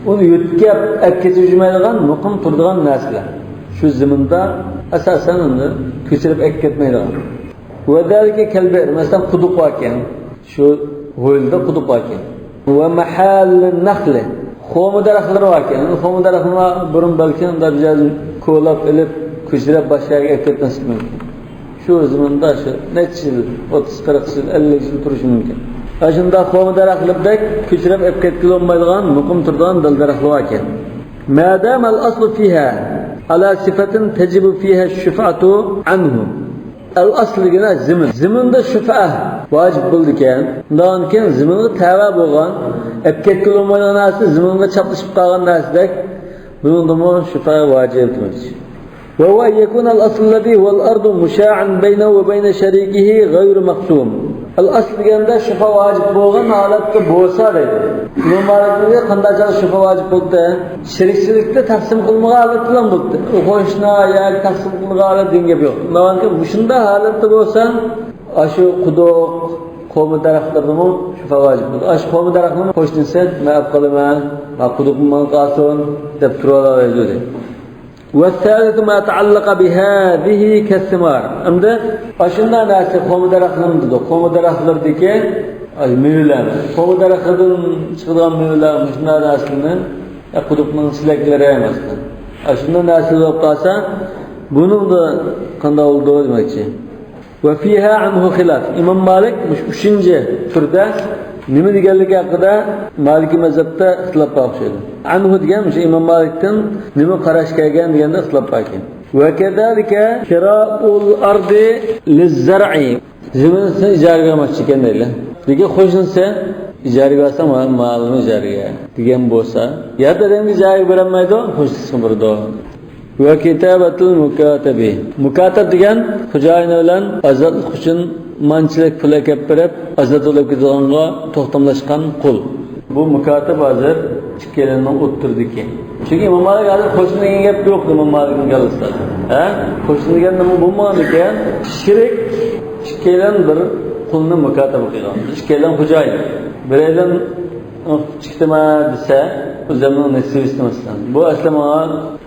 ئۇنى يۆتكەپ ئەپ كېتىۋېتىشمەيدىغان، مۇقىم تۇرىدىغان نەرسىلەر. شۇ زېمىندا ئاساسەن ئۇنى كۆچۈرۈپ ئەپ كەتمەيدىغان. وذلك كالبئر، مەسىلەن، قۇدۇق باركەن، شۇ ھويلىدا قۇدۇق باركەن. ومحال النخل، خورما دەرەخلىرى باركەن. خورما دەرەخلىرىنى بۇرۇن بەلكى ئۇنداق بىر يەردىن كولاپ ئېلىپ، كۆچۈرۈپ باشقا يەرگە ئەپ كەتمەسلىكى مۇمكىن. شۇ زېمىندا شۇ نەچچە يىل، ئوتتۇز، قىرىق يىل، ئەللىك يىل تۇرۇشى مۇمكىن. ئاشۇنداق خورما دەرەخلىرىدەك كۆچۈرۈپ ئەپ كەتكىلى بولمايدىغان، مۇقىم تۇرىدىغان دەل دەرەخلەر باركەن. ما دام الأصل فيها على صفة تجب فيها الشفعة عنه. ئەل ئەسلى دېگەن زېمىن. زېمىندا شۇفا ۋاجىپ بولىدىكەن. ئۇنداقكەن زېمىنغا تەۋە بولغان، ئەپ كەتكىلى بولمايدىغان نەرسە، زېمىنغا چاپلىشىپ قالغان نەرسىدەك، بۇنىڭدىمۇ شۇفا ۋاجىپ دېمەكچى. وهو أن يكون الأصل الذي هو الأرض مشاعا بينه وبين شريكه غير مقسوم. ئەل ئەسلى دېگەندە شۇفا ۋاجىپ بولغان ھالەتتە بولسا دەيدۇ. ئىمام مالىكنىڭ قانداق چاغدا شۇفا ۋاجىپ بولدى؟ شېرىكچىلىكتە تەقسىم قىلمىغان ھالەتتە بولدى. ئۇ قوشنا ياكى تەقسىم قىلمىغان ھالەت دېگەن گەپ يوق. مۇشۇنداق ھالەتتە بولسا، ئاشۇ قۇدۇق، خورما دەرەخلىرىدىمۇ شۇفا ۋاجىپ بولىدۇ. ئاشۇ خورما دەرەخنىمۇ قوشنىسى، مەن ئەپ قالىمەن، مانا قۇدۇقۇم ماڭا قالسۇن دەپ تۇرۇۋالالايدۇ دەيدۇ. والثالث ما تعلق بهذه كالثمار. ئەمدى ئاشۇنداق نەرسە، خورما دەرەخلىرى دېدۇق. خورما دەرەخلىرىدىكى، ئاي، مېۋىلەر. خورما دەرەخلىرىدىن چىقىدىغان مېۋىلەر، مۇشۇنداق نەرسىلەرنى، ئە، قۇدۇقنىڭ چېلەكلىرى، مەسىلەن. ئاشۇنداق نەرسە بولۇپ قالسا، بۇنىڭدا قانداق بولىدۇ دېمەكچى. وفيها عنه خلاف. ئىمام مالىك مۇشۇ ئۈچىنچى تۈردە نېمە دېگەنلىكى ھەققىدە مالىكىي مەزھەپتە ئىختىلاپ بار ئوخشايدۇ. عنه دېگەن مۇشۇ ئىمام مالىكتىن نېمە قاراش كەلگەن دېگەندە ئىختىلاپ بار ئىكەن. وكذلك شراء الأرض للزرع. زېمىننى ئىجارىگە بەرمەكچى ئىكەن دەيلى. لېكىن قوشنىسى ئىجارىگە بەرسەڭ، مانا مالىمنى ئىجارىگە دېگەن بولسا، يا داداڭنى ئىجارىگە بېرەلمەيدۇ، قوشنىسىغا بېرىدۇ. وكتابة المكاتب. مۇكاتەب دېگەن خوجايىنى بىلەن ئازادلىق ئۈچۈن مانچىلىك پۇل ئەكەپ بېرىپ، ئازاد بولۇپ كېتىدىغانغا توختاملاشقان قۇل. بۇ مۇكاتەب ھازىر ئىككىيلەننىڭ ئوتتۇرىدىكى. چۈنكى ئىمام مالىك ھازىر قوشنا دېگەن گەپ يوق، ئىمام مالىكنىڭ كاللىسىدا. ھە؟ قوشنا دېگەن نېمە بولمىغاندىكىن، شېرىك ئىككىيلەن بىر قۇلنى مۇكاتەبە قىلغان. ئىككىيلەن خوجايىن. بىرەيلەن ئىككىتىمە دېسە، ئۆزۈمنىڭ نېسىۋىسىنى ئالسام. بۇ ئەسلى ماڭا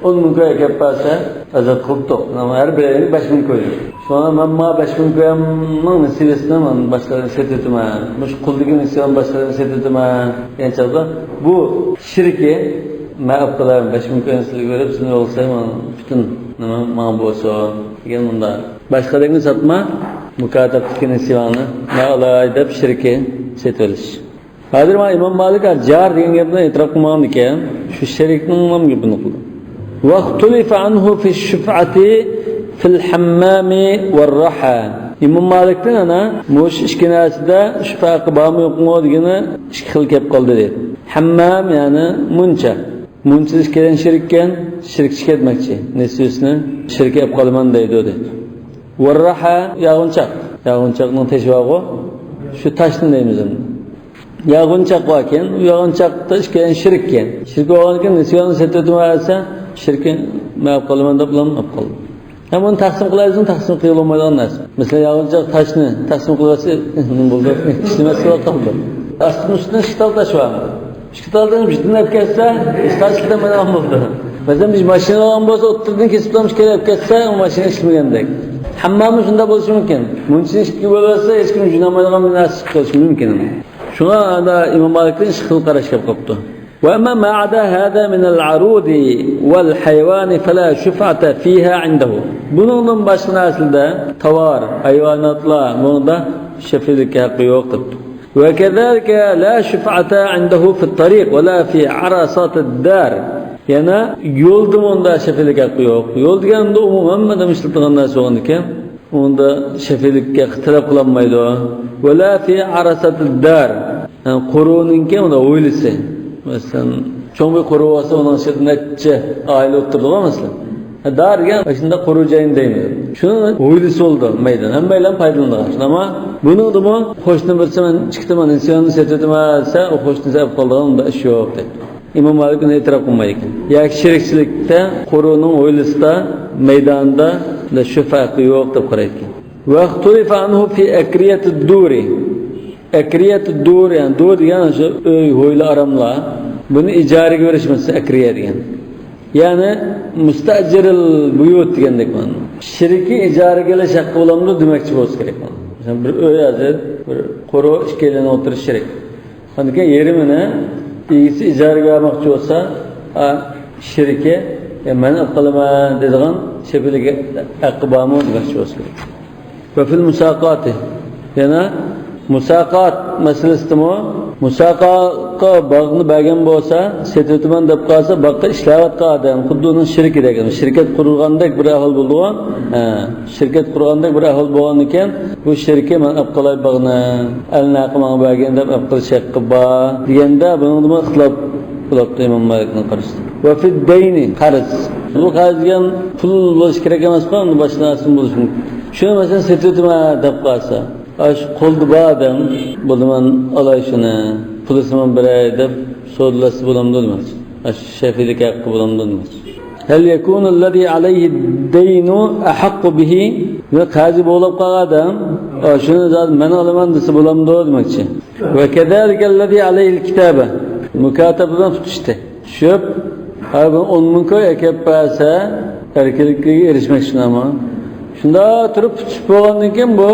ئون مىڭ كوي ئەكەپ بەرسە، ئازاد قىلىپتۇق. ھەر بىرەيلەنگە بەش مىڭ كوي. شۇڭا مەن ماڭا بەش مىڭ كويۇمنىڭ نېسىۋىسىنى مەن باشقىلارغا سېتىۋېتىمەن. مۇشۇ قۇلدىكى نېسىۋەمنى باشقىلارغا سېتىۋېتىمەن دېگەن چاغدا، بۇ شېرىكى مەن ئەپ قىلىمەن، بەش مىڭ كوينى سىلەرگە بېرىپ، سىلەر ئالسا، مانا پۈتۈن نېمە ماڭا بولسۇن دېگەن مۇنداق. باشقىلارغا ساتما، مۇكاتەبتىكى نېسىۋەڭنى مەن ئالاي دەپ شېرىكى سېتىۋېلىش. ھازىر مانا ئىمام مالىك جار دېگەن گەپنى ئېتىراپ قىلمىغاندىكەن، شۇ شېرىكنىڭ گېپىنى قىلدى. واختلف عنه في الشفعة في الحمام والرحى. ئىمام مالىكتىن ئەنە مۇشۇ ئىككى نەرسىدە شۇفا ھەققى بارمۇ يوقمۇ دېگىنى ئىككى خىل كەپ قالدى دەيدۇ. ھەممام، يەنى مۇنچا. مۇنچىدا ئىككىيلەن شېرىككەن، شېرىكچىلىك ئەتمەكچى. نېسىۋىسىنى شېرىككە ئەپ قالىمەن دەيدۇ دەيدۇ. ۋەررەھە، ياغىنچاق. ياغىنچاقنىڭ تېشى بارغۇ، شۇ تاشنى دەيمىز ئەمدى. ياغىنچاق باركەن، ياغىنچاقتا ئىككىيلەن شېرىككەن. شېرىك بولغاندىكىن نېسىۋەنى سېتىۋېتىمەن دېسە، شېرىكى مەن ئەپ قالىمەن دەپ ئۇلارمۇ ئەپ قالدى. ھەم ئۇنى تەقسىم قىلايدىسەن، تەقسىم قىلغىلى بولمايدىغان نەرسە. مەسىلەن، ياغىچاق تاشنى تەقسىم قىلىۋەتسە، بولدى، ئىشلىمەس بولۇپ قالدى. ئاستىدىن ئۈستىدىن ئىككى تال تاش بار. ئىككى تالدىن بىرسىنى ئەپ كەتسە، ئىككى تال ئىشلىتەلمەيدىغان بولدى. مەسىلەن، بىر ماشىنا ئالغان بولسا، ئوتتۇرىدىن كېسىپ تۇرۇپ ئىككىگە ئەپ كەتسە، ئۇ ماشىنا ئىشلىمىگەندەك. ھەممەمۇ شۇنداق بولۇشى مۇمكىن. مۇنچىنى ئىككىگە بۆلۈۋەتسە، ھېچكىم جۇيۇنالمايدىغان بىر نەرسە چىقىپ قېلىشى مۇمكىن. شۇڭا ئانا ئىمام مالىكتىن ئىككى خىل قاراش كېلىپ قاپتۇ. وأما ما عدا هذا من العروض والحيوان فلا شفعة فيها عنده. بۇنىڭدىن باشقا نەرسىلەردە، تاۋار، ھايۋاناتلار، بۇنىڭدا شەفىئىلىك ھەققى يوق دەپتۇ. وكذلك لا شفعة عنده في الطريق ولا في عرصات الدار. يەنە يولدا ئۇنىڭدا شەفىئىلىك ھەققى يوق. يول دېگەندە ئومۇمەن ھەممە ئادەم ئىشلىتىدىغان نەرسە بولغاندىكىن، ئۇنىڭدا شەفىئىلىككە تەلەپ قىلالمايدۇ. ولا في عرصات الدار. يەنى قورۇنىڭكى ئۇنىڭدا ھويلىسى. مەسىلەن، چوڭ بىر قورۇ بولسا، ئۇنىڭ ئىچىدە نەچچە ئائىلە ئولتۇرىدىغۇ، مەسىلەن. دار دېگەن شۇنداق قورۇ جاينى دەيمىز. شۇنىڭ ھويلىسى بولىدۇ، مەيدان. ھەممەيلەن پايدىلىنىدىغان. شۇنداقمۇ؟ بۇنىڭدىمۇ قوشنا بىرسى مەن چىقتىم، مانا ئىنساننى سېتىۋېتىمەن دېسە، ئۇ قوشنىسى ئەپ قالىدىغان، ئۇنداق ئىش يوق دەيدۇ. ئىمام مالىك ئۇنى ئېتىراپ قىلمايدىكەن. ياكى شېرىكچىلىكتە قورۇنىڭ ھويلىسىدا، مەيدانىدا شۇفا ھەققى يوق دەپ قارايدىكەن. واختلف عنه في أكرية الدور. ئەكرىيەت دۇر، يەنى دۇر دېگەن شۇ ئۆي، ھويلا، ئاراملار. بۇنى ئىجارىگە بېرىش مەسىلىسى ئەكرىيە دېگەن. يەنى مۇستەئجىرىل بۇيۇت دېگەندەك مانا. شېرىكى ئىجارىگە ئېلىش ھەققى بولامدۇ دېمەكچى بولسا كېرەك مانا. مەسىلەن، بىر ئۆي ھازىر، بىر قورۇ ئىككىيلەننىڭ ئوتتۇرىسى شېرىك. ئاندىن كېيىن يېرىمىنى ئىگىسى ئىجارىگە بەرمەكچى بولسا، ئا، شېرىكى، يا، مەن ئېلىپ قالىمەن دەيدىغان شەپىئىلىك ھەققى بارمۇ دېمەكچى بولسا كېرەك. ۋە فىل مۇساقاتى. يەنە مۇساقات مەسىلىسىدىمۇ، مۇساقاتقا باغنى بەرگەن بولسا، سېتىۋېتىمەن دەپ قالسا، باغقا ئىشلەۋاتقان ئادەم، خۇددى ئۇنىڭ شېرىكىدەك، شىركەت قۇرغاندەك بىر ئەھۋال بولىدىغۇ. ھە، شىركەت قۇرغاندەك بىر ئەھۋال بولغاندىكىن، بۇ شېرىكى مەن ئەپ قالاي باغنى، ئەلنى ھەققى ماڭا بەرگىن دەپ ئەپ قىلىش ھەققى بار دېگەندە، بۇنىڭدىمۇ ئىختىلاپ بولۇپتۇ ئىمام مالىكنىڭ قارىشىدا. ۋە فىد دەينى، قەرز. بۇ قەرز دېگەن پۇل بولۇشى كېرەك ئەمەسقۇ، ئۇنىڭ باشقا نەرسىمۇ بولۇشى مۇمكىن. شۇنى مەسىلەن سېتىۋېتىمەن دەپ قالسا، ئاشۇ قولدا بار ئادەم، بولدى مەن ئالاي شۇنى، پۇلىسىمۇ بېرەي دەپ سودىلاشسا بولامدۇ دېمەكچى. ئاشۇ شەفىئىلىك ھەققى بولامدۇ دېمەكچى. هل يكون الذي عليه الدين أحق به؟ قەرزى بوغۇلۇپ قالغان ئادەم، ئا، شۇنى زادى مەن ئالىمەن دېسە بولامدۇ دېمەكچى. وكذلك الذي عليه الكتابة. مۇكاتەبە بىلەن تۇتۇشتى. چۈشۈپ، ھە، بۇ ئون مىڭ كوي ئەكەپ بەرسە، ئەركىنلىككە ئېرىشمەكچى شۇنداقمۇ؟ شۇنداق تۇرۇپ تۇتۇپ بولغاندىن كېيىن بۇ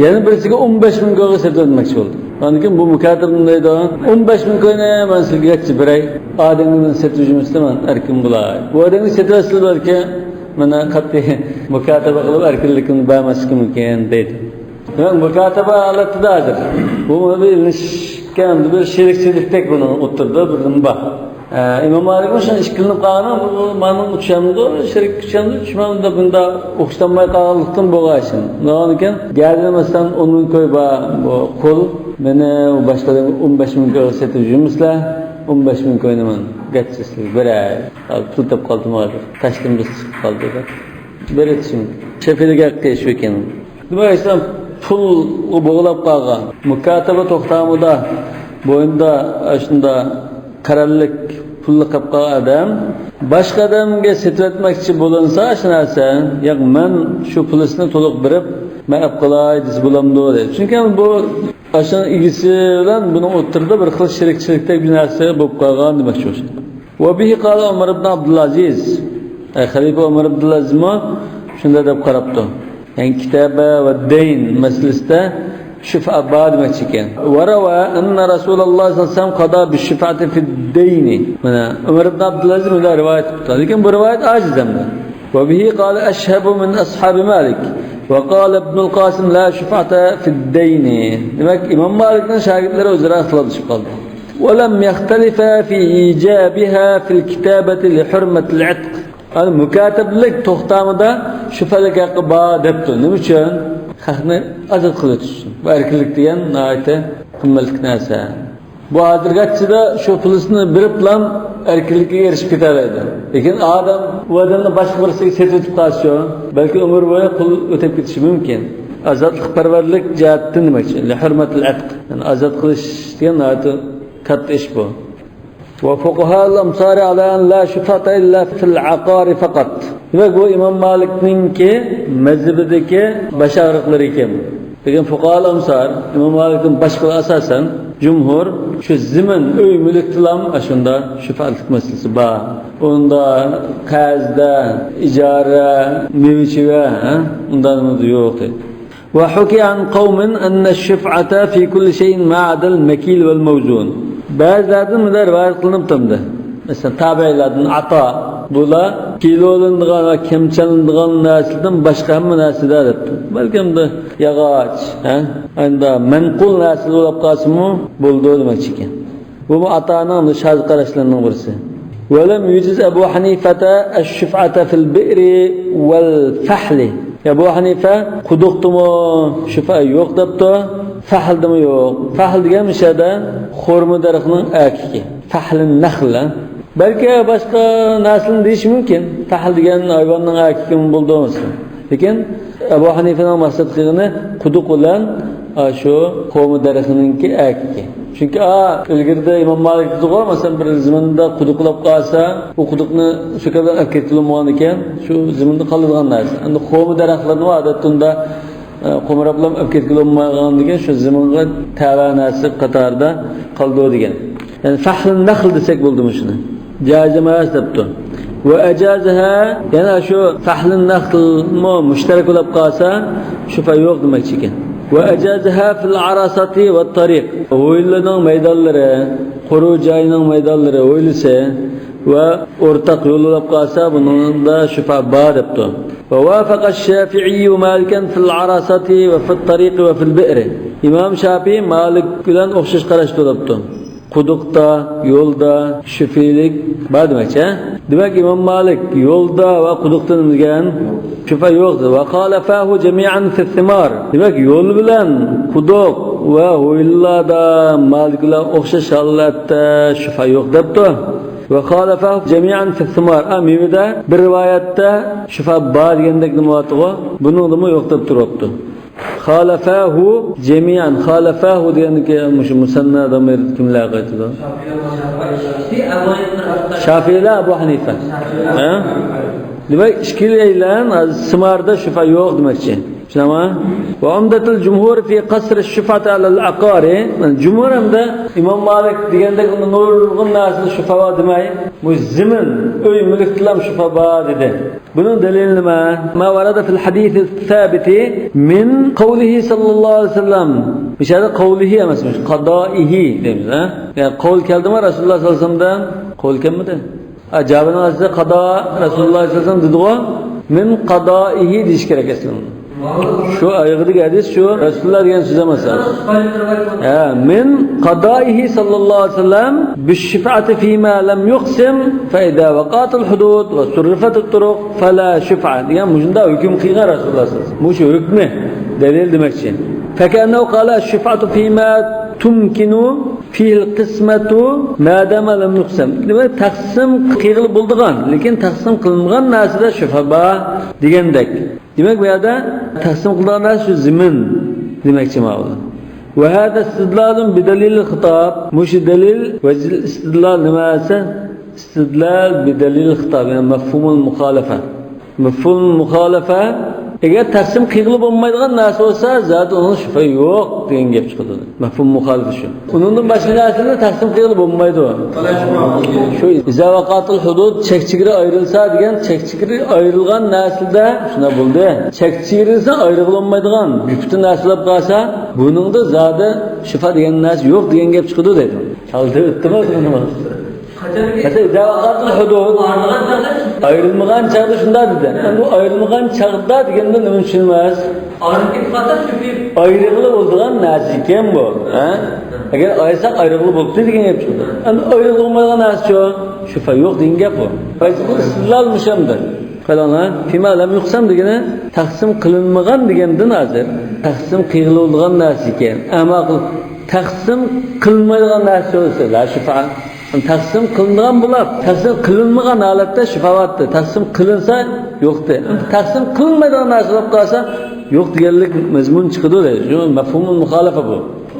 يەنە بىرسىگە ئون بەش مىڭ كويغا سېتىۋەتمەكچى بولدى. ئاندىن كېيىن بۇ مۇكاتەبە دەيدۇ، ئون بەش مىڭ كوينى مەن سىزگە يەكچە بېرەي، ئادەمنى سېتىۋېتىمىز دەيمەن، ئەركىن بولاي. بۇ ئادەمگە سېتىۋەتسىلە بەلكى، مانا قەتئىي مۇكاتەبە قىلىپ ئەركىنلىكىمنى بەرمەسلىكى مۇمكىن دەيدۇ. دېمەك، مۇكاتەبە ھالەتتە ھازىر. بۇ بىر ئېلىشىشكە، بىر شېرىكچىلىكتەك بۇنىڭ ئوتتۇرىدا بىر نېمە بار. ئە، ئىمام مالىكمۇ شۇ ئىككىلىنىپ قالغان، بۇ مانا ئۇچامدۇ، شېرىك ئۇچامدۇ، ئۇچمامدۇ، بۇندا ئوخشىتالماي قالغانلىقتىن بولغايسىن. بولغاندىكىن، گەدىنى مەسىلەن، ئون مىڭ كوي بار، بۇ قۇل، مېنى ئۇ باشقا ئادەمگە ئون بەش مىڭ كويغا سېتىپ يۈرمىسىلەر، ئون بەش مىڭ كوينى مەن گەتچە سىزگە بېرەي. پۇل تېپىپ قالدىم ھازىر، تاشتىن بىز چىقىپ قالدى دەپ. بېرىۋېتىشى مۇمكىن. شەپىئىلىك ھەققى شۇ ئىكەن. نېمە ئىسلام پۇل بوغلاپ قالغان، مۇكاتەبە توختامىدا، بوينىدا ئاشۇندا قەرەللىك پۇللۇق قېلىپ قالغان ئادەم باشقا ئادەمگە سېتىۋەتمەكچى بولۇنسا شۇ نەرسە، ياق، مەن شۇ پۇلىسىنى تولۇق بېرىپ، مەن ئەپ قالاي دېسە بولامدۇ دەيدۇ. چۈنكى بۇ ئاشۇنىڭ ئىگىسى بىلەن بۇنىڭ ئوتتۇرىدا بىر خىل شېرىكچىلىكتەك بىر نەرسە بولۇپ قالغان دېمەكچى ئوخشايدۇ. وبه قال عمر بن عبد العزيز. ئەي، خەلىپە ئۆمەر ئابدۇلئەزىزمۇ شۇنداق دەپ قاراپتۇ. يەنى كىتابە ۋە دەين مەسىلىسىدە شۇفا بار دېمەكچى ئىكەن. وروى أن رسول الله صلى الله عليه وسلم قضى بالشفعة في الدين. مانا، ئۆمەر ئىبن ئابدۇلئەزىز مۇنداق رىۋايەت قىپتۇ. لېكىن بۇ رىۋايەت ئاجىز ئەمدى. وبه قال أشهب من أصحاب مالك. وقال ابن القاسم لا شفعة في الدين. دېمەك، ئىمام مالىكنىڭ شاگىرتلىرى ئۆزئارا ئىختىلاپلىشىپ قالدى. ولم يختلفا في إيجابها في الكتابة لحرمة العتق. يەنى مۇكاتەبىلىك توختامىدا شۇفالىك ھەققى بار دەپتۇ. نېمە ئۈچۈن؟ خەقنى ئازاد قىلىۋېتىش ئۈچۈن. بۇ ئەركىنلىك دېگەن ناھايىتى قىممەتلىك نەرسە. بۇ ھازىرغىچىدە شۇ پۇلىسىنى بېرىپلا ئەركىنلىككە ئېرىشىپ كېتەلەيدۇ. لېكىن ئادەم ئۇ ئادەمنى باشقا بىرسىگە سېتىۋېتىپ قالسىچۇ، بەلكى ئۆمۈر بويى قۇل ئۆتەپ كېتىشى مۇمكىن. ئازادلىقپەرۋەرلىك جەھەتتىن دېمەكچى. لحرمة العتق. يەنى ئازاد قىلىش دېگەن ناھايىتى كاتتا ئىش بۇ. وفقهاء الأمصار على أن لا شفعة إلا في العقار فقط. دېمەك، بۇ ئىمام مالىكنىڭكى مەزھىپىدىكى باش ئاغرىقلىرى ئىكەن. لېكىن فۇقاھائۇل ئامسار، ئىمام مالىكتىن باشقىلار ئاساسەن، جۇمھۇر شۇ زېمىن، ئۆي مۈلۈكتىلا ئاشۇنداق شۈپئەتلىك مەسىلىسى بار. ئۇندا قەرزدە، ئىجارە، مېۋە-چېۋە، ھە؟ ئۇنداق نېمە يوق. وحكي عن قوم أن الشفعة في كل شيء ما عدا المكيل والموزون. بەزىلەردىن مۇنداق رىۋايەت قىلىنىپتۇ. مەسىلەن، تابىئىيلاردىن ئاتا، بۇلار كىلولىنىدىغان ۋە كەمچەلىنىدىغان نەرسىدىن باشقا ھەممە نەرسىدە دەپتۇ. بەلكىم بۇ ياغاچ، ھە؟ ئەندى مەنقۇل نەرسىلەر بولۇپ قالسىمۇ بولىدۇ دېمەكچىكەن. بۇمۇ ئاتانىڭ شاز قاراشلىرىنىڭ بىرسى. ولم يجز أبو حنيفة الشفعة في البئر والفحل. ئەبۇ ھەنىفە قۇدۇقتىمۇ شۈپە يوق دەپتۇ، فەھلدىمۇ يوق. فەھل دېگەن مۇشۇ يەردە خورما دەرىخىنىڭ ئەركىكى. فەھلىن نەخل. بەلكى باشقا نەرسىنى دېيىشى مۇمكىن. پەھل دېگەن ھايۋاننىڭ ئەركىكىمۇ بولىدۇ مەسىلەن. لېكىن ئەبۇ ھەنىفىنىڭ مەقسەت قىلغىنى قۇدۇق بىلەن، ئا، شۇ خورما دەرىخىنىڭكى ئەركىكى. چۈنكى، ئا، ئىلگىرىدە ئىمام مالىك دېدىغۇ، مەسىلەن، بىر زېمىندا قۇدۇق بولاپ قالسا، ئۇ قۇدۇقنى شۇ قەدەر ئەپ كەتكىلى بولمىغان ئىكەن، شۇ زېمىندا قالىدىغان نەرسە. ئەمدى خورما دەرەخلىرىنى ئادەتتە ئۇندا، ئا، قومۇراپلا ئەپ كەتكىلى بولمايدىغاندىكىن، شۇ زېمىنغا تەۋە نەرسە قاتارىدا قالىدۇ دېگەن. يەنى فەھلىن نەخل دېسەك بولدى مۇشۇنى. جائىز ئەمەس دەپتۇ. ۋە ئەجازىھا، يەنە شۇ فەھلىن نەخلمۇ مۇشتەرەك بولاپ قالسا، شۈپە يوق دېمەكچى ئىكەن. ۋە ئەجازىھا فىل ئاراساتی ۋە تارىق. ھويلىنىڭ مەيدانلىرى، قۇرۇ جاينىڭ مەيدانلىرى، ھويلىسى ۋە ئورتاق يول بولاپ قالسا، بۇنىڭدا شۈپە بار دەپتۇ. ۋە ۋافەقە شافىئىيۇ مالىكەن فىل ئاراساتی ۋە فىت تارىقى ۋە فىل بىئرى. ئىمام شافىئى مالىك بىلەن ئوخشاش قاراشتا بولاپتۇ. قۇدۇقتا، يولدا شۈپىلىك بار دېمەكچى، ھە؟ دېمەك، ئىمام مالىك يولدا ۋە قۇدۇقتا نېمە دېگەن؟ شۈپە يوق دېدى. ۋە خالەفەھۇ جەمىئەن فىسسىمار. دېمەك، يول بىلەن قۇدۇق ۋە ھويلىلاردا مالىك بىلەن ئوخشاش ھالەتتە شۈپە يوق دەپتۇ. ۋە خالەفەھۇ جەمىئەن فىسسىمار. ئا، مېۋىدە بىر رىۋايەتتە شۈپە بار دېگەندەك نېمە بارتىغۇ؟ بۇنىڭدىمۇ يوق دەپ تۇرۇپتۇ. خالەفەھۇ جەمىئەن. خالەفەھۇ دېگەندىكى مۇشۇ مۇسەننا دامىر كىملەرگە قايتىدۇ؟ شافىئىلەر، ئەبۇ ھەنىفە. ھە؟ دېمەك، ئىككىلەيلەن ھازىر سىماردا شۈپە يوق دېمەكچى. چۈشىنەمە؟ ۋە ئۇمدەتۇل جۇمھۇر فى قەسرى شۈپئەتى ئەلەل ئەقارى. جۇمھۇر ھەمدە ئىمام مالىك دېگەندەك ئۇندا نۇرغۇن نەرسىدە شۈپە بار دېمەي، بۇ زېمىن، ئۆي مۈلۈكتىلا شۈپە بار دېدى. بۇنىڭ دەلىلى نېمە؟ ما ۋەرەدە فىل ھەدىسى سابىتى مىن قەۋلىھى ساللاللاھۇ ئەلەيھى ۋەسەللەم. بۇ يەردە قەۋلىھى ئەمەس، قادائىھى دەيمىز، ھە؟ يەنى قەۋل كەلدىمۇ رەسۇلۇللا ساللاللاھۇ ئەلەيھى ۋەسەللەمدىن؟ قەۋل كەلمىدى. ھە، جابىرنىڭ ھەدىسىدە قادا رەسۇلۇللا ساللاللاھۇ ئەلەيھى ۋەسەللەم دېدىغۇ، مىن قادائىھى دېيىش كېرەك ئەسلىدە. شۇ ئايىغىدىكى ھەدىس شۇ، رەسۇلۇللا دېگەن سۆز ئەمەس. ھە، مىن قادائىھى ساللاللاھۇ ئەلەيھى ۋەسەللەم بىششۈپئەتى فىما لەم يۇقسىم فەئىزا ۋەقەتىل ھۇدۇد ۋە سۇررىفەتىت تۇرۇق فەلا شۈپئە دېگەن مۇشۇنداق ھۆكۈم قىلغان رەسۇلۇللا ساللاللاھۇ ئەلەيھى ۋەسەللەم. مۇشۇ ھۆكمى دەلىل دېمەكچى. فەكەئەننەھۇ قالە ئەششۈپئەتۇ فىما تۇمكىنۇ فىھىل قىسمەتۇ مادامە لەم يۇقسەم. دېمەك، تەقسىم قىلغىلى بولىدىغان، لېكىن تەقسىم قىلىنمىغان نەرسىدە شۈپئە بار دېگەندەك. دېمەك، بۇ يەردە تەقسىم قىلىدىغان نەرسە شۇ زېمىن دېمەكچى ماۋۇ. ۋە ھازا ئىستىدلالۇن بىدەلىلىل خىتاب. مۇشۇ دەلىل ۋەجھىل ئىستىدلال نېمە دېسە، ئىستىدلال بىدەلىلىل خىتاب، يەنى مەفھۇمۇل مۇخالىفە. مەفھۇمۇل مۇخالىفە، ئەگەر تەقسىم قىلغىلى بولمايدىغان نەرسە بولسا، زادى ئۇنىڭ شۈپئە يوق دېگەن گەپ چىقىدۇ. مەفھۇم مۇخالىپە شۇ. ئۇنىڭدىن باشقا نەرسىنى تەقسىم قىلغىلى بولمايدۇ. شۇ ئىزا ۋەقەتىل ھۇدۇد، چەك چېگرا ئايرىلسا دېگەن، چەك چېگرا ئايرىلغان نەرسىدە شۇنداق بولدى. چەك چېگرىسى ئايرىغىلى بولمايدىغان بىپۈتۈن نەرسە بولۇپ قالسا، بۇنىڭدا زادى شۈپئە دېگەن نەرسە يوق دېگەن گەپ چىقىدۇ دەيدۇ. چالدى ئۆتتىمۇ؟ مەسىلەن، ئىزا ۋەقەتىل ھۇدۇد. ئايرىلمىغان چاغدا شۇنداق دېدى. ئەمدى بۇ ئايرىلمىغان چاغدا دېگەندىن نېمە چۈشىنىمىز؟ ئايرىغىلى بولىدىغان نەرسە ئىكەن بۇ. ھە؟ ئەگەر ئايرىساق ئايرىغىلى بولۇپتۇ دېگەن گەپ چىقىدۇ. ئەمدى ئايرىغىلى بولمايدىغان نەرسە شۇ. شۈپئە يوق دېگەن گەپ بۇ. ئىستىدلال مۇشۇ ئەمدى. قاراڭلار، فىما لەم يۇقسەم دېگىنى تەقسىم قىلىنمىغان دېگەندىن ھازىر. تەقسىم قىلغىلى بولىدىغان نەرسە ئىكەن. ئەمما تەقسىم قىلىنمايدىغان نەرسە بولسا، لا شۈپئە. تەقسىم قىلىنغان بولۇپ، تەقسىم قىلىنمىغان ھالەتتە شۈپئە بارتى. تەقسىم قىلىنسا يوقتى. تەقسىم قىلىنمايدىغان نەرسە بولۇپ قالسا، يوق دېگەنلىك مەزمۇن چىقىدۇ دەيدۇ. شۇ مەفھۇمۇل مۇخالىپە بۇ.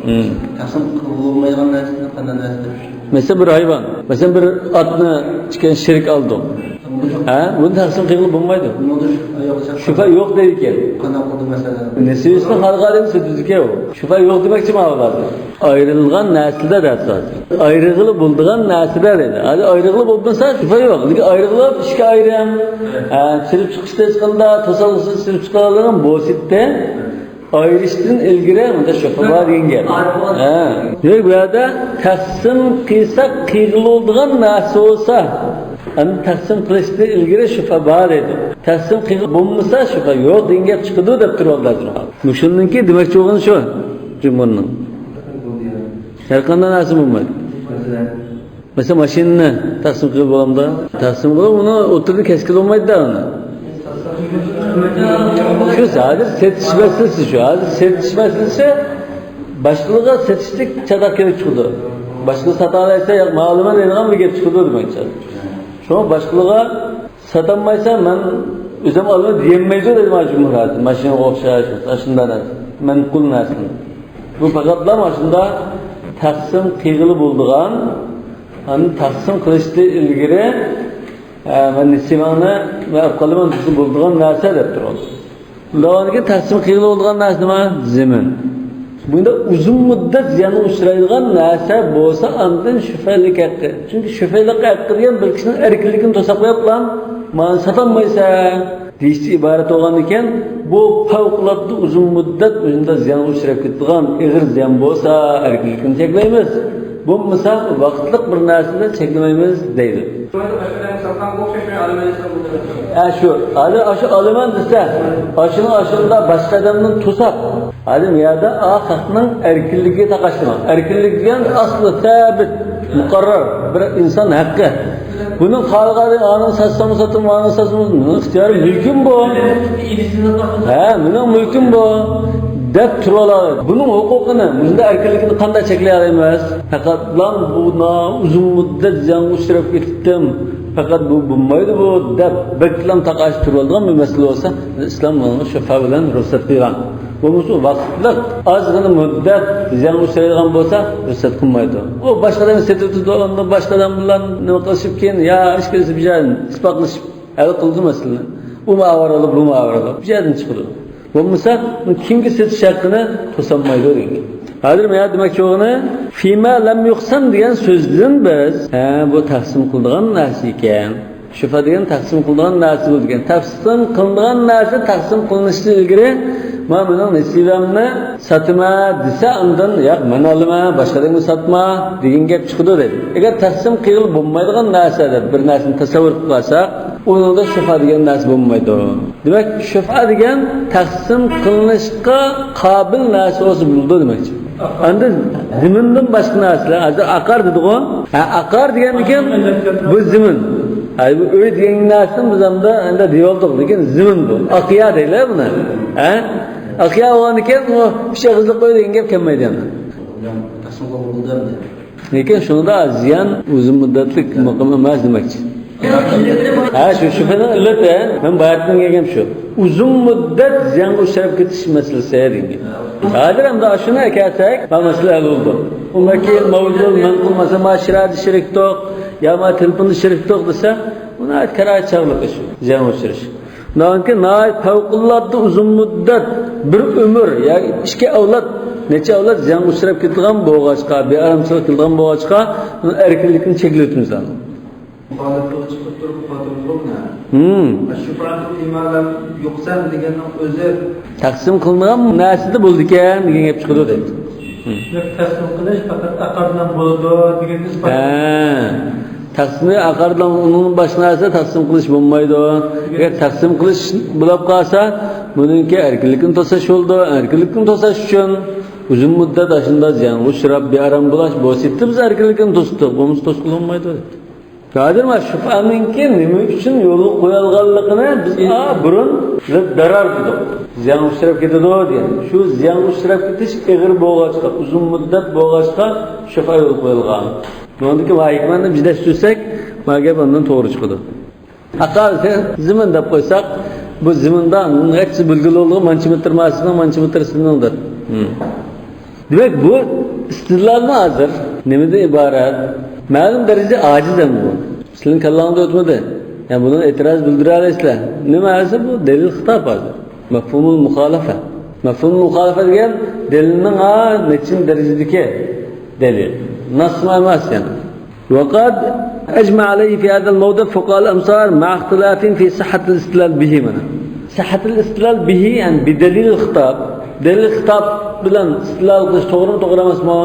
ھىم. تەقسىم قىلىنمايدىغان نەرسىنى قانداق نەرسە دەپ چۈشىنىمىز؟ مەسىلەن، بىر ھايۋان. مەسىلەن، بىر ئاتنى ئىكەن شېرىك ئالدۇق. ھە؟ بۇنى تەقسىم قىلغىلى بولمايدۇ. شۈبھە يوق دەيدىكەن. قانداق قىلدى مەسىلەن؟ نېسىۋىسىنى خالىغانىنى سېتىدىكەن ئۇ. شۈبھە يوق دېمەكچىمەن ھازىر. ئايرىلغان نەرسىلەر دەپ ھازىر. ئايرىغىلى بولىدىغان نەرسىلەر دەيدۇ. ھازىر ئايرىغىلى بولمىسا شۈبھە يوق. لېكىن ئايرىغىلى ئىككى ئايرىم. ھە، چىرىپ چىقىشتا ھېچقانداق توسالغۇسىز چىرىپ چىقىۋالغان بولسىتتى. ئايرىشتىن ئىلگىرى مۇندا شۈبھە بار دېگەن گەپ. ھە. دېمەك، بۇ يەردە تەقسىم قىلساق قىلغىلى بولىدىغان نەرسە بولسا، ئەمدى تەقسىم قىلىشتىن ئىلگىرى شۈبھە بار ئىدى. تەقسىم قىلغىلى بولمىسا شۈبھە يوق دېگەن گەپ چىقىدۇ دەپ تۇرۇۋالدى ھازىر. مۇشۇنىڭكى دېمەكچى بولغىنى شۇ، جۇمھۇرنىڭ. ھەر قانداق نەرسە بولمايدۇ. مەسىلەن، ماشىنىنى تەقسىم قىلىپ بولامدا؟ تەقسىم قىلىپ، ئۇنى ئوتتۇرىدا كەسكىلى بولمايدۇ-دە ئۇنى. شۇ ھازىر سېتىش مەسىلىسى شۇ. ھازىر سېتىش مەسىلىسى باشقىلارغا سېتىشتەك چاتاق كېلىپ چىقىدۇ. باشقىلار ساتالايسا، ياق، مەن ئالىمەن دەيدىغان بىر گەپ چىقىدۇ دېمەكچى. شۇڭا باشقىلارغا ساتالمايسا، مەن ئۆزۈم ئالىمەن دېيەلمەيدۇ دەيدۇ مانا جۇمھۇر ھازىر. ماشىنىغا ئوخشاش، ئاشۇنداق نەرسە. مەنقۇل نەرسىنى. بۇ پەقەتلا ماشۇنداق تەقسىم قىلغىلى بولىدىغان، يەنى تەقسىم قىلىشتىن ئىلگىرى، ئە، مەن نېسىۋەڭنى مەن ئېلىپ قالىمەن دېسە بولىدىغان نەرسە دەپ تۇرۇۋالدى. ئۇنداقتىن كېيىن تەقسىم قىلغىلى بولىدىغان نەرسە نېمە؟ زېمىن. بۇنداق ئۇزۇن مۇددەت زىيانغا ئۇچرايدىغان نەرسە بولسا، ئاندىن شۈبھىلىك ھەققى. چۈنكى شۈبھىلىك ھەققى دېگەن بىر كىشىنىڭ ئەركىنلىكىنى توساپ قويۇپلا، مانا ساتالمايسەن دېيىشتىن ئىبارەت بولغاندىكىن، بۇ پەۋقۇلئاددە ئۇزۇن مۇددەت ئۆزىدە زىيانغا ئۇچراپ كېتىدىغان ئېغىر زىيان بولسا، ئەركىنلىكنى چەكلەيمىز. بولمىسا، ۋاقىتلىق بىر نەرسىدە چەكلىمەيمىز دەيدۇ. ھە، شۇ. ھازىر ئاشۇ ئالىمەن دېسە، ئاشۇنىڭ ئاشۇنداق باشقا ئادەمدىن توساپ، ھازىر بۇ يەردە ئا خەقنىڭ ئەركىنلىكىگە تاقاشتىمەن. ئەركىنلىك دېگەن ئەسلى سابىت، مۇقەررەر بىر ئىنسان ھەققى. بۇنىڭ خالىغانى ئانىڭ ساتسام ساتىمەن، ئانىڭ ساتسام، مېنىڭ ئىختىيارىم، مۈلكۈم بۇ. ھە، مېنىڭ مۈلكۈم بۇ دەپ تۇرۇۋالالايدۇ. بۇنىڭ ھوقۇقىنى، بۇنىڭ ئەركىنلىكىنى قانداق چەكلىيەلەيمىز؟ پەقەتلا بۇ نا-، ئۇزۇن مۇددەت زىيانغا ئۇچراپ كېتىپتىم، پەقەت بۇ بولمايدۇ بۇ دەپ بەكلا تاقاشتۇرۇۋالىدىغان بىر مەسىلە بولسا، ئىسلام بۇنى شۈبھە بىلەن رۇخسەت قىلغان. بولمىسا ۋاقىتلىق ئازغىنە مۇددەت زىيانغا ئۇچرايدىغان بولسا رۇخسەت قىلمايدۇ. ئۇ باشقا ئادەم سېتىۋېتىدۇ، ئۇندا باشقا ئادەم بىلەن نېمە قىلىشىپ كېيىن، يا ئىككىلىسى بىر جايدىن ئىتتىپاقلىشىپ ھەل قىلىدۇ مەسىلىنى. ئۇمۇ ئاۋارە بولۇپ، بۇمۇ ئاۋارە بولۇپ، بۇ يەردىن چىقىدۇ. بولمىسا، كېيىنكى سېتىش ھەققىنى توسالمايدۇ دېگەن. ھازىر مەن دېمەكچى بولغىنى، فىما لەم يۇقسەم دېگەن سۆزدىن بىز، ھە، بۇ تەقسىم قىلىدىغان نەرسە ئىكەن. شۈبھە دېگەن تەقسىم قىلىدىغان نەرسە بولىدىكەن. تەقسىم قىلىدىغان نەرسە تەقسىم قىلىنىشتىن ئىلگىرى، مانا مېنىڭ نېسىۋەمنى ساتىمەن دېسە، ئاندىن، ياق، مەن ئالىمەن، باشقا ئادەمگە ساتما دېگەن گەپ چىقىدۇ دەيدۇ. ئەگەر تەقسىم قىلغىلى بولمايدىغان نەرسە دەپ بىر نەرسىنى تەسەۋۋۇر قىلىپ قالساق، ئۇنىڭدا شۈبھە دېگەن نەرسە بولمايدۇ. دېمەك، شۈبھە دېگەن تەقسىم قىلىنىشقا قابىل نەرسە بولسا بولىدۇ دېمەكچى. ئەمدى زېمىندىن باشقا نەرسىلەر، ھازىر ئاقار دېدىغۇ. ھە، ئاقار دېگەندىكىن بۇ زېمىن. ھە، بۇ ئۆي دېگەن نەرسىنى بىز ئەمدى، ئەمدى دېيىۋالدۇق، لېكىن زېمىن بۇ. ئەقيا دەيلى بۇنى. ھە؟ ئەقيا بولغاندىكىن ئۇ ئۈچ ئېغىزلىق ئۆي دېگەن گەپ كەلمەيدۇ ئەمدى. لېكىن شۇنىڭدا زىيان ئۇزۇن مۇددەتلىك مۇقىم ئەمەس دېمەكچى. ھە، شۇ شۈبھىنىڭ ئىللىتى، مەن باياتتىن كەلگەن شۇ. ئۇزۇن مۇددەت زىيانغا ئۇچراپ كېتىش مەسىلىسى دېگەن. ھازىر ئەمدى ئاشۇنى ئەكەلسەك، بۇ مەسىلە ھەل بولدى. ئۇندىن كېيىن مەۋجۇد، مەنقۇل، مەسىلەن، ما شىرادە شېرىكتۇق، يا ما تېلېفوندا شېرىكتۇق دېسە، بۇ ناھايىتى كارايەت چاغلىقى شۇ، زىيانغا ئۇچراش. ناھايىتى پەۋقۇلئاددە ئۇزۇن مۇددەت، بىر ئۆمۈر ياكى ئىككى ئەۋلاد، نەچچە ئەۋلاد زىيانغا ئۇچراپ كېتىدىغان بولغاچقا، بىئارامچىلىق كېلىدىغان بولغاچقا، ئۇنىڭ ئەركىنلىكىنى چەكلىۋېتىمىز ئەمدى. مۇخالىپلىقى چىقىپ تۇرۇپ ئۇخلاتىۋېتىدۇ. ھىم. الشفعة فيما لم يقسم دېگەننىڭ ئۆزى. تەقسىم قىلىنغان نەرسىدە بولىدىكەن دېگەن گەپ چىقىدۇ دەيدۇ. ھىم. دېمەك، تەقسىم قىلىش پەقەت ئاقار بىلەن بولىدۇ دېگەن ئىسپات. ھە. تەقسىمنى ئاقار بىلەن ئۇنىڭدىن باشقا نەرسە تەقسىم قىلىش بولمايدۇ. ئەگەر تەقسىم قىلىش بولۇپ قالسا، بۇنىڭكى ئەركىنلىكنى توساش بولىدۇ. ئەركىنلىكنى توساش ئۈچۈن ئۇزۇن مۇددەت ئاشۇنداق زىيانغا ئۇچراپ، بىئارام بولاش بولسا، بىز ئەركىنلىكنى توستۇق، بولمىسا توسقىلى بولمايدۇ. ھازىر مانا شۇبھەنىڭكى نېمە ئۈچۈن يولغا قويۇلغانلىقىنى بىز، ئا، بۇرۇن زەرەر دېدۇق. زىيانغا ئۇچراپ كېتىدۇ دېگەن. شۇ زىيانغا ئۇچراپ كېتىش ئېغىر بولغاچقا، ئۇزۇن مۇددەت بولغاچقا شۈبھە يولغا قويۇلغان. بۇنىڭدىكى ۋاھىكماننى بىزلەشتۈرسەك، ما گەپ ئاندىن توغرا چىقىدۇ. ئاقار دېسە، زېمىن دەپ قويساق، بۇ زېمىندا نەچچە بىلگىلى بولىدۇ، مانچە مېتىر ماسىنىڭ، مانچە مېتىر سىزنىڭ دەپ. ھىم. دېمەك، بۇ ئىستىدلالمۇ ھازىر نېمىدىن ئىبارەت؟ مەلۇم دەرىجىدە ئاجىز ئەمدى بۇ. سىلىنىڭ كاللاڭىزدا ئۆتمىدى. يەنى بۇنىڭغا ئېتىراز بىلدۈرەلەيسىلەر. نېمە دېسە، بۇ دەلىل خىتاب ھازىر. مەفھۇمۇل مۇخالىپە. مەفھۇمۇل مۇخالىپە دېگەن دەلىلنىڭ ھا نەچچىنچى دەرىجىدىكى دەلىل. نەسمۇ ئەمەس يەنى. وقد أجمع عليه في هذا الموضع فقهاء الأمصار مع اختلافهم في صحة الاستدلال به مانا. صحة الاستدلال به، يەنى بدليل الخطاب. دەلىل خىتاب بىلەن ئىستىدلال قىلىش توغرىمۇ، توغرا ئەمەسمۇ؟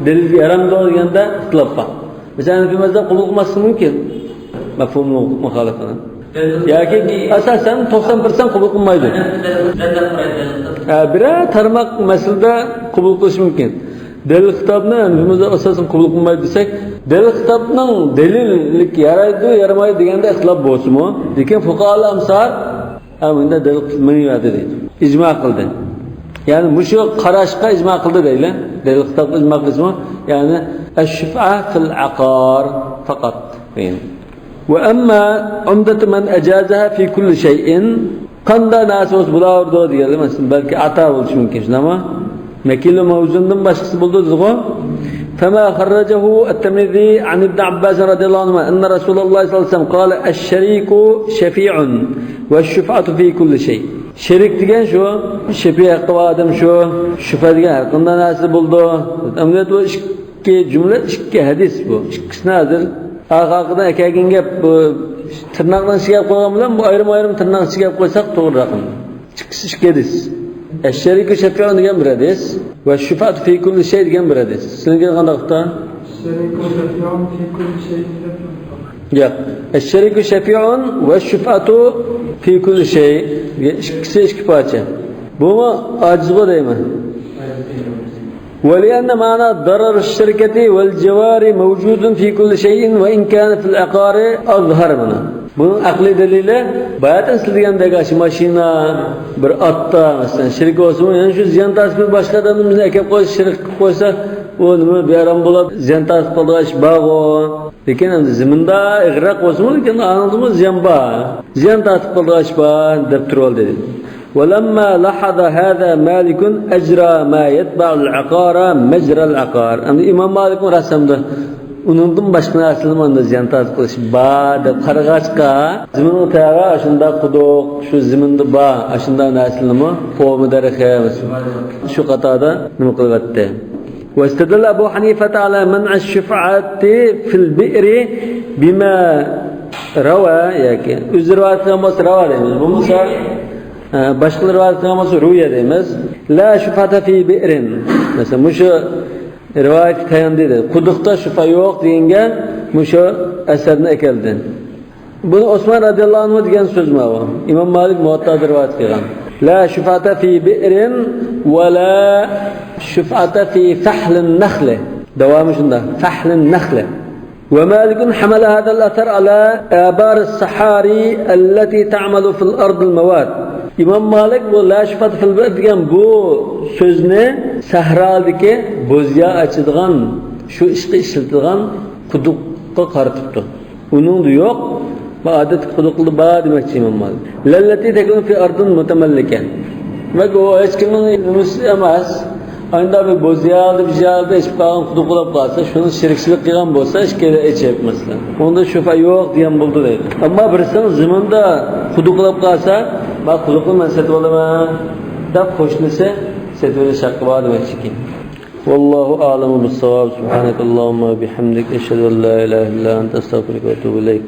دەلىل يارامدۇ دېگەندە ئىختىلاپ بار. مەسىلەن، ھەنەفىي مەزھەپ قوبۇل قىلماسلىقى مۇمكىن. مەفھۇمۇل مۇخالىپىنى. ياكى ئاساسەن توقسان پىرسەنت قوبۇل قىلمايدۇ. ھە، بىرەر تارماق مەسىلىدە قوبۇل قىلىشى مۇمكىن. دەلىل خىتابنى ھەنەفىي مەزھەپ ئاساسەن قوبۇل قىلمايدۇ دېسەك، دەلىل خىتابنىڭ دەلىللىك يارايدۇ، يارىمايدۇ دېگەندە ئىختىلاپ بولسىمۇ، لېكىن فۇقاھائۇل ئەمسار ھە، مۇنداق دەلىل قىلىپ مېڭىۋەردى دەيدۇ. ئىجما قىلدى. يەنى مۇشۇ قاراشقا ئىجما قىلدى دەيلى. دەلىل خىتابقا ئىجما قىلسىمۇ، يەنى الشفعة في العقار فقط دېگەن. وأما عمدة من أجازها في كل شيء، قانداق نەرسە بولسا بولاۋېرىدۇ دېگەنلەر، مەسىلەن، بەلكى ئاتا بولۇشى مۇمكىن، شۇنداقمۇ؟ نەكىلۇ مەۋزۇندىن باشقىسى بولىدۇ دېدىغۇ. فما خرجه الترمذي عن ابن عباس رضي الله عنهما أن رسول الله صلى الله عليه وسلم قال: الشريك شفيع والشفعة في كل شيء. شېرىك دېگەن شۇ، شەپىئە ھەققى بار ئادەم شۇ، شۇفا دېگەن ھەر قانداق نەرسە بولىدۇ. ئەمدى بۇ ئىككى جۈملە، ئىككى ھەدىس بۇ. ئىككىسىنى ھازىر ئارقا-ئارقىدىن ئەكەلگەن گەپ، بۇ تىرناقنىڭ ئىچىگە ئەپ قويغان بىلەن بۇ ئايرىم-ئايرىم تىرناقنىڭ ئىچىگە ئەپ قويساق توغرىراق. ئىككىسى ئىككى ھەدىس. الشريك شفيع دېگەن بىر ھەدىس ۋە الشفعة في كل شيء دېگەن بىر ھەدىس. سىلىڭكى قانداق ئۇستا؟ الشريك شفيع في كل شيء. ياق. الشريك شفيع والشفعة في كل شيء. ئىككىسى ئىككى پارچە. بۇمۇ ئاجىزغۇ دەيمەن. ولأن معنى ضرر الشركة والجوار موجود في كل شيء وإن كان في العقار أظهر مانا. بۇنىڭ ئەقلىي دەلىلى، باياتىن سىز دېگەندەك، ئاشۇ ماشىنا، بىر ئاتتا، مەسىلەن، شېرىك بولسىمۇ، يەنە شۇ زىيان تارتىپ باشقا ئادەمنى بىزنى ئەكەپ قويسا، شېرىك قىلىپ قويسا، ئۇ نېمە بىئارام بولۇپ، زىيان تارتىپ قالىدىغان ئىش بارغۇ. لېكىن ئەمدى زېمىندا ئېغىرراق بولسىمۇ، لېكىن ئانىڭدىمۇ زىيان بار. زىيان تارتىپ قالىدىغان ئىش بار، دەپ تۇرۇۋالدى. ولما لاحظ هذا مالك أجرى ما يتبع العقار مجرى العقار. ئەمدى ئىمام مالىكمۇ راست ئەمدى ئۇنىڭدىن باشقا نەرسىلەرمۇ ئەمدى زىيان تارتىپ قېلىش بار دەپ قارىغاچقا، زېمىنغا تەۋە ئاشۇنداق قۇدۇق، شۇ زېمىندا بار ئاشۇنداق نەرسىلەرمۇ، پومىدور دەرىخى، شۇ قاتاردا نېمە قىلىۋەتتى. واستدل أبو حنيفة على منع الشفعة في البئر بما روى، ياكى ئۆزى رىۋايەت قىلغان بولسا راۋا دەيمىز. بولمىسا، ئە، باشقىلار رىۋايەت قىلغان بولسا رۇيە دەيمىز. لا شفعة في بئر. مەسىلەن، مۇشۇ رىۋايەتكە تاياندى دېدى. قۇدۇقتا شۇفا يوق دېگەنگە مۇشۇ ئەسەرنى ئەكەلدى. بۇنى ئوسمان رەزىياللاھۇ ئەنھۇ دېگەن سۆزمۇ بۇ. ئىمام مالىك مۇۋەتتادا رىۋايەت قىلغان. لا شفعة في بئر ولا شفعة في فحل النخل. داۋامى شۇنداق. فحل النخل. ومالك حمل هذا الأثر على آبار الصحاري التي تعمل في الأرض المواد. ئىمام مالىك بۇ لا شفعة في البئر دېگەن بۇ سۆزنى سەھرادىكى بوزيا ئاچىدىغان، شۇ ئىشقا ئىشلىتىدىغان قۇدۇققا قارىتىپتۇ. ئۇنىڭدا يوق، بۇ ئادەتتىكى قۇدۇقلىرى بار دېمەكچى ئىمام مالىك. للتي تكون في أرض متملكة. دېمەك، ئۇ ھېچكىمنىڭ نېمىسى ئەمەس. ئانداق بىر بوز يەردە، بىر يەردە ئېچىپ قالغان قۇدۇق بولۇپ قالسا، شۇنىڭ شېرىكچىلىك قىلغان بولسا، ئىككىيلەن ئېچىپ، مەسىلەن. ئۇندا شۇفا يوق دېگەن بولىدۇ دەيدۇ. ئەمما بىرسىنىڭ زېمىنىدا قۇدۇق بولۇپ قالسا، ما قۇدۇقنى مەن سېتىۋالىمەن دەپ قوشنىسى سېتىۋېلىش ھەققى بار دېمەكچىكەن. والله أعلم بالصواب. سبحانك اللهم وبحمدك، أشهد أن لا إله إلا أنت، أستغفرك وأتوب إليك.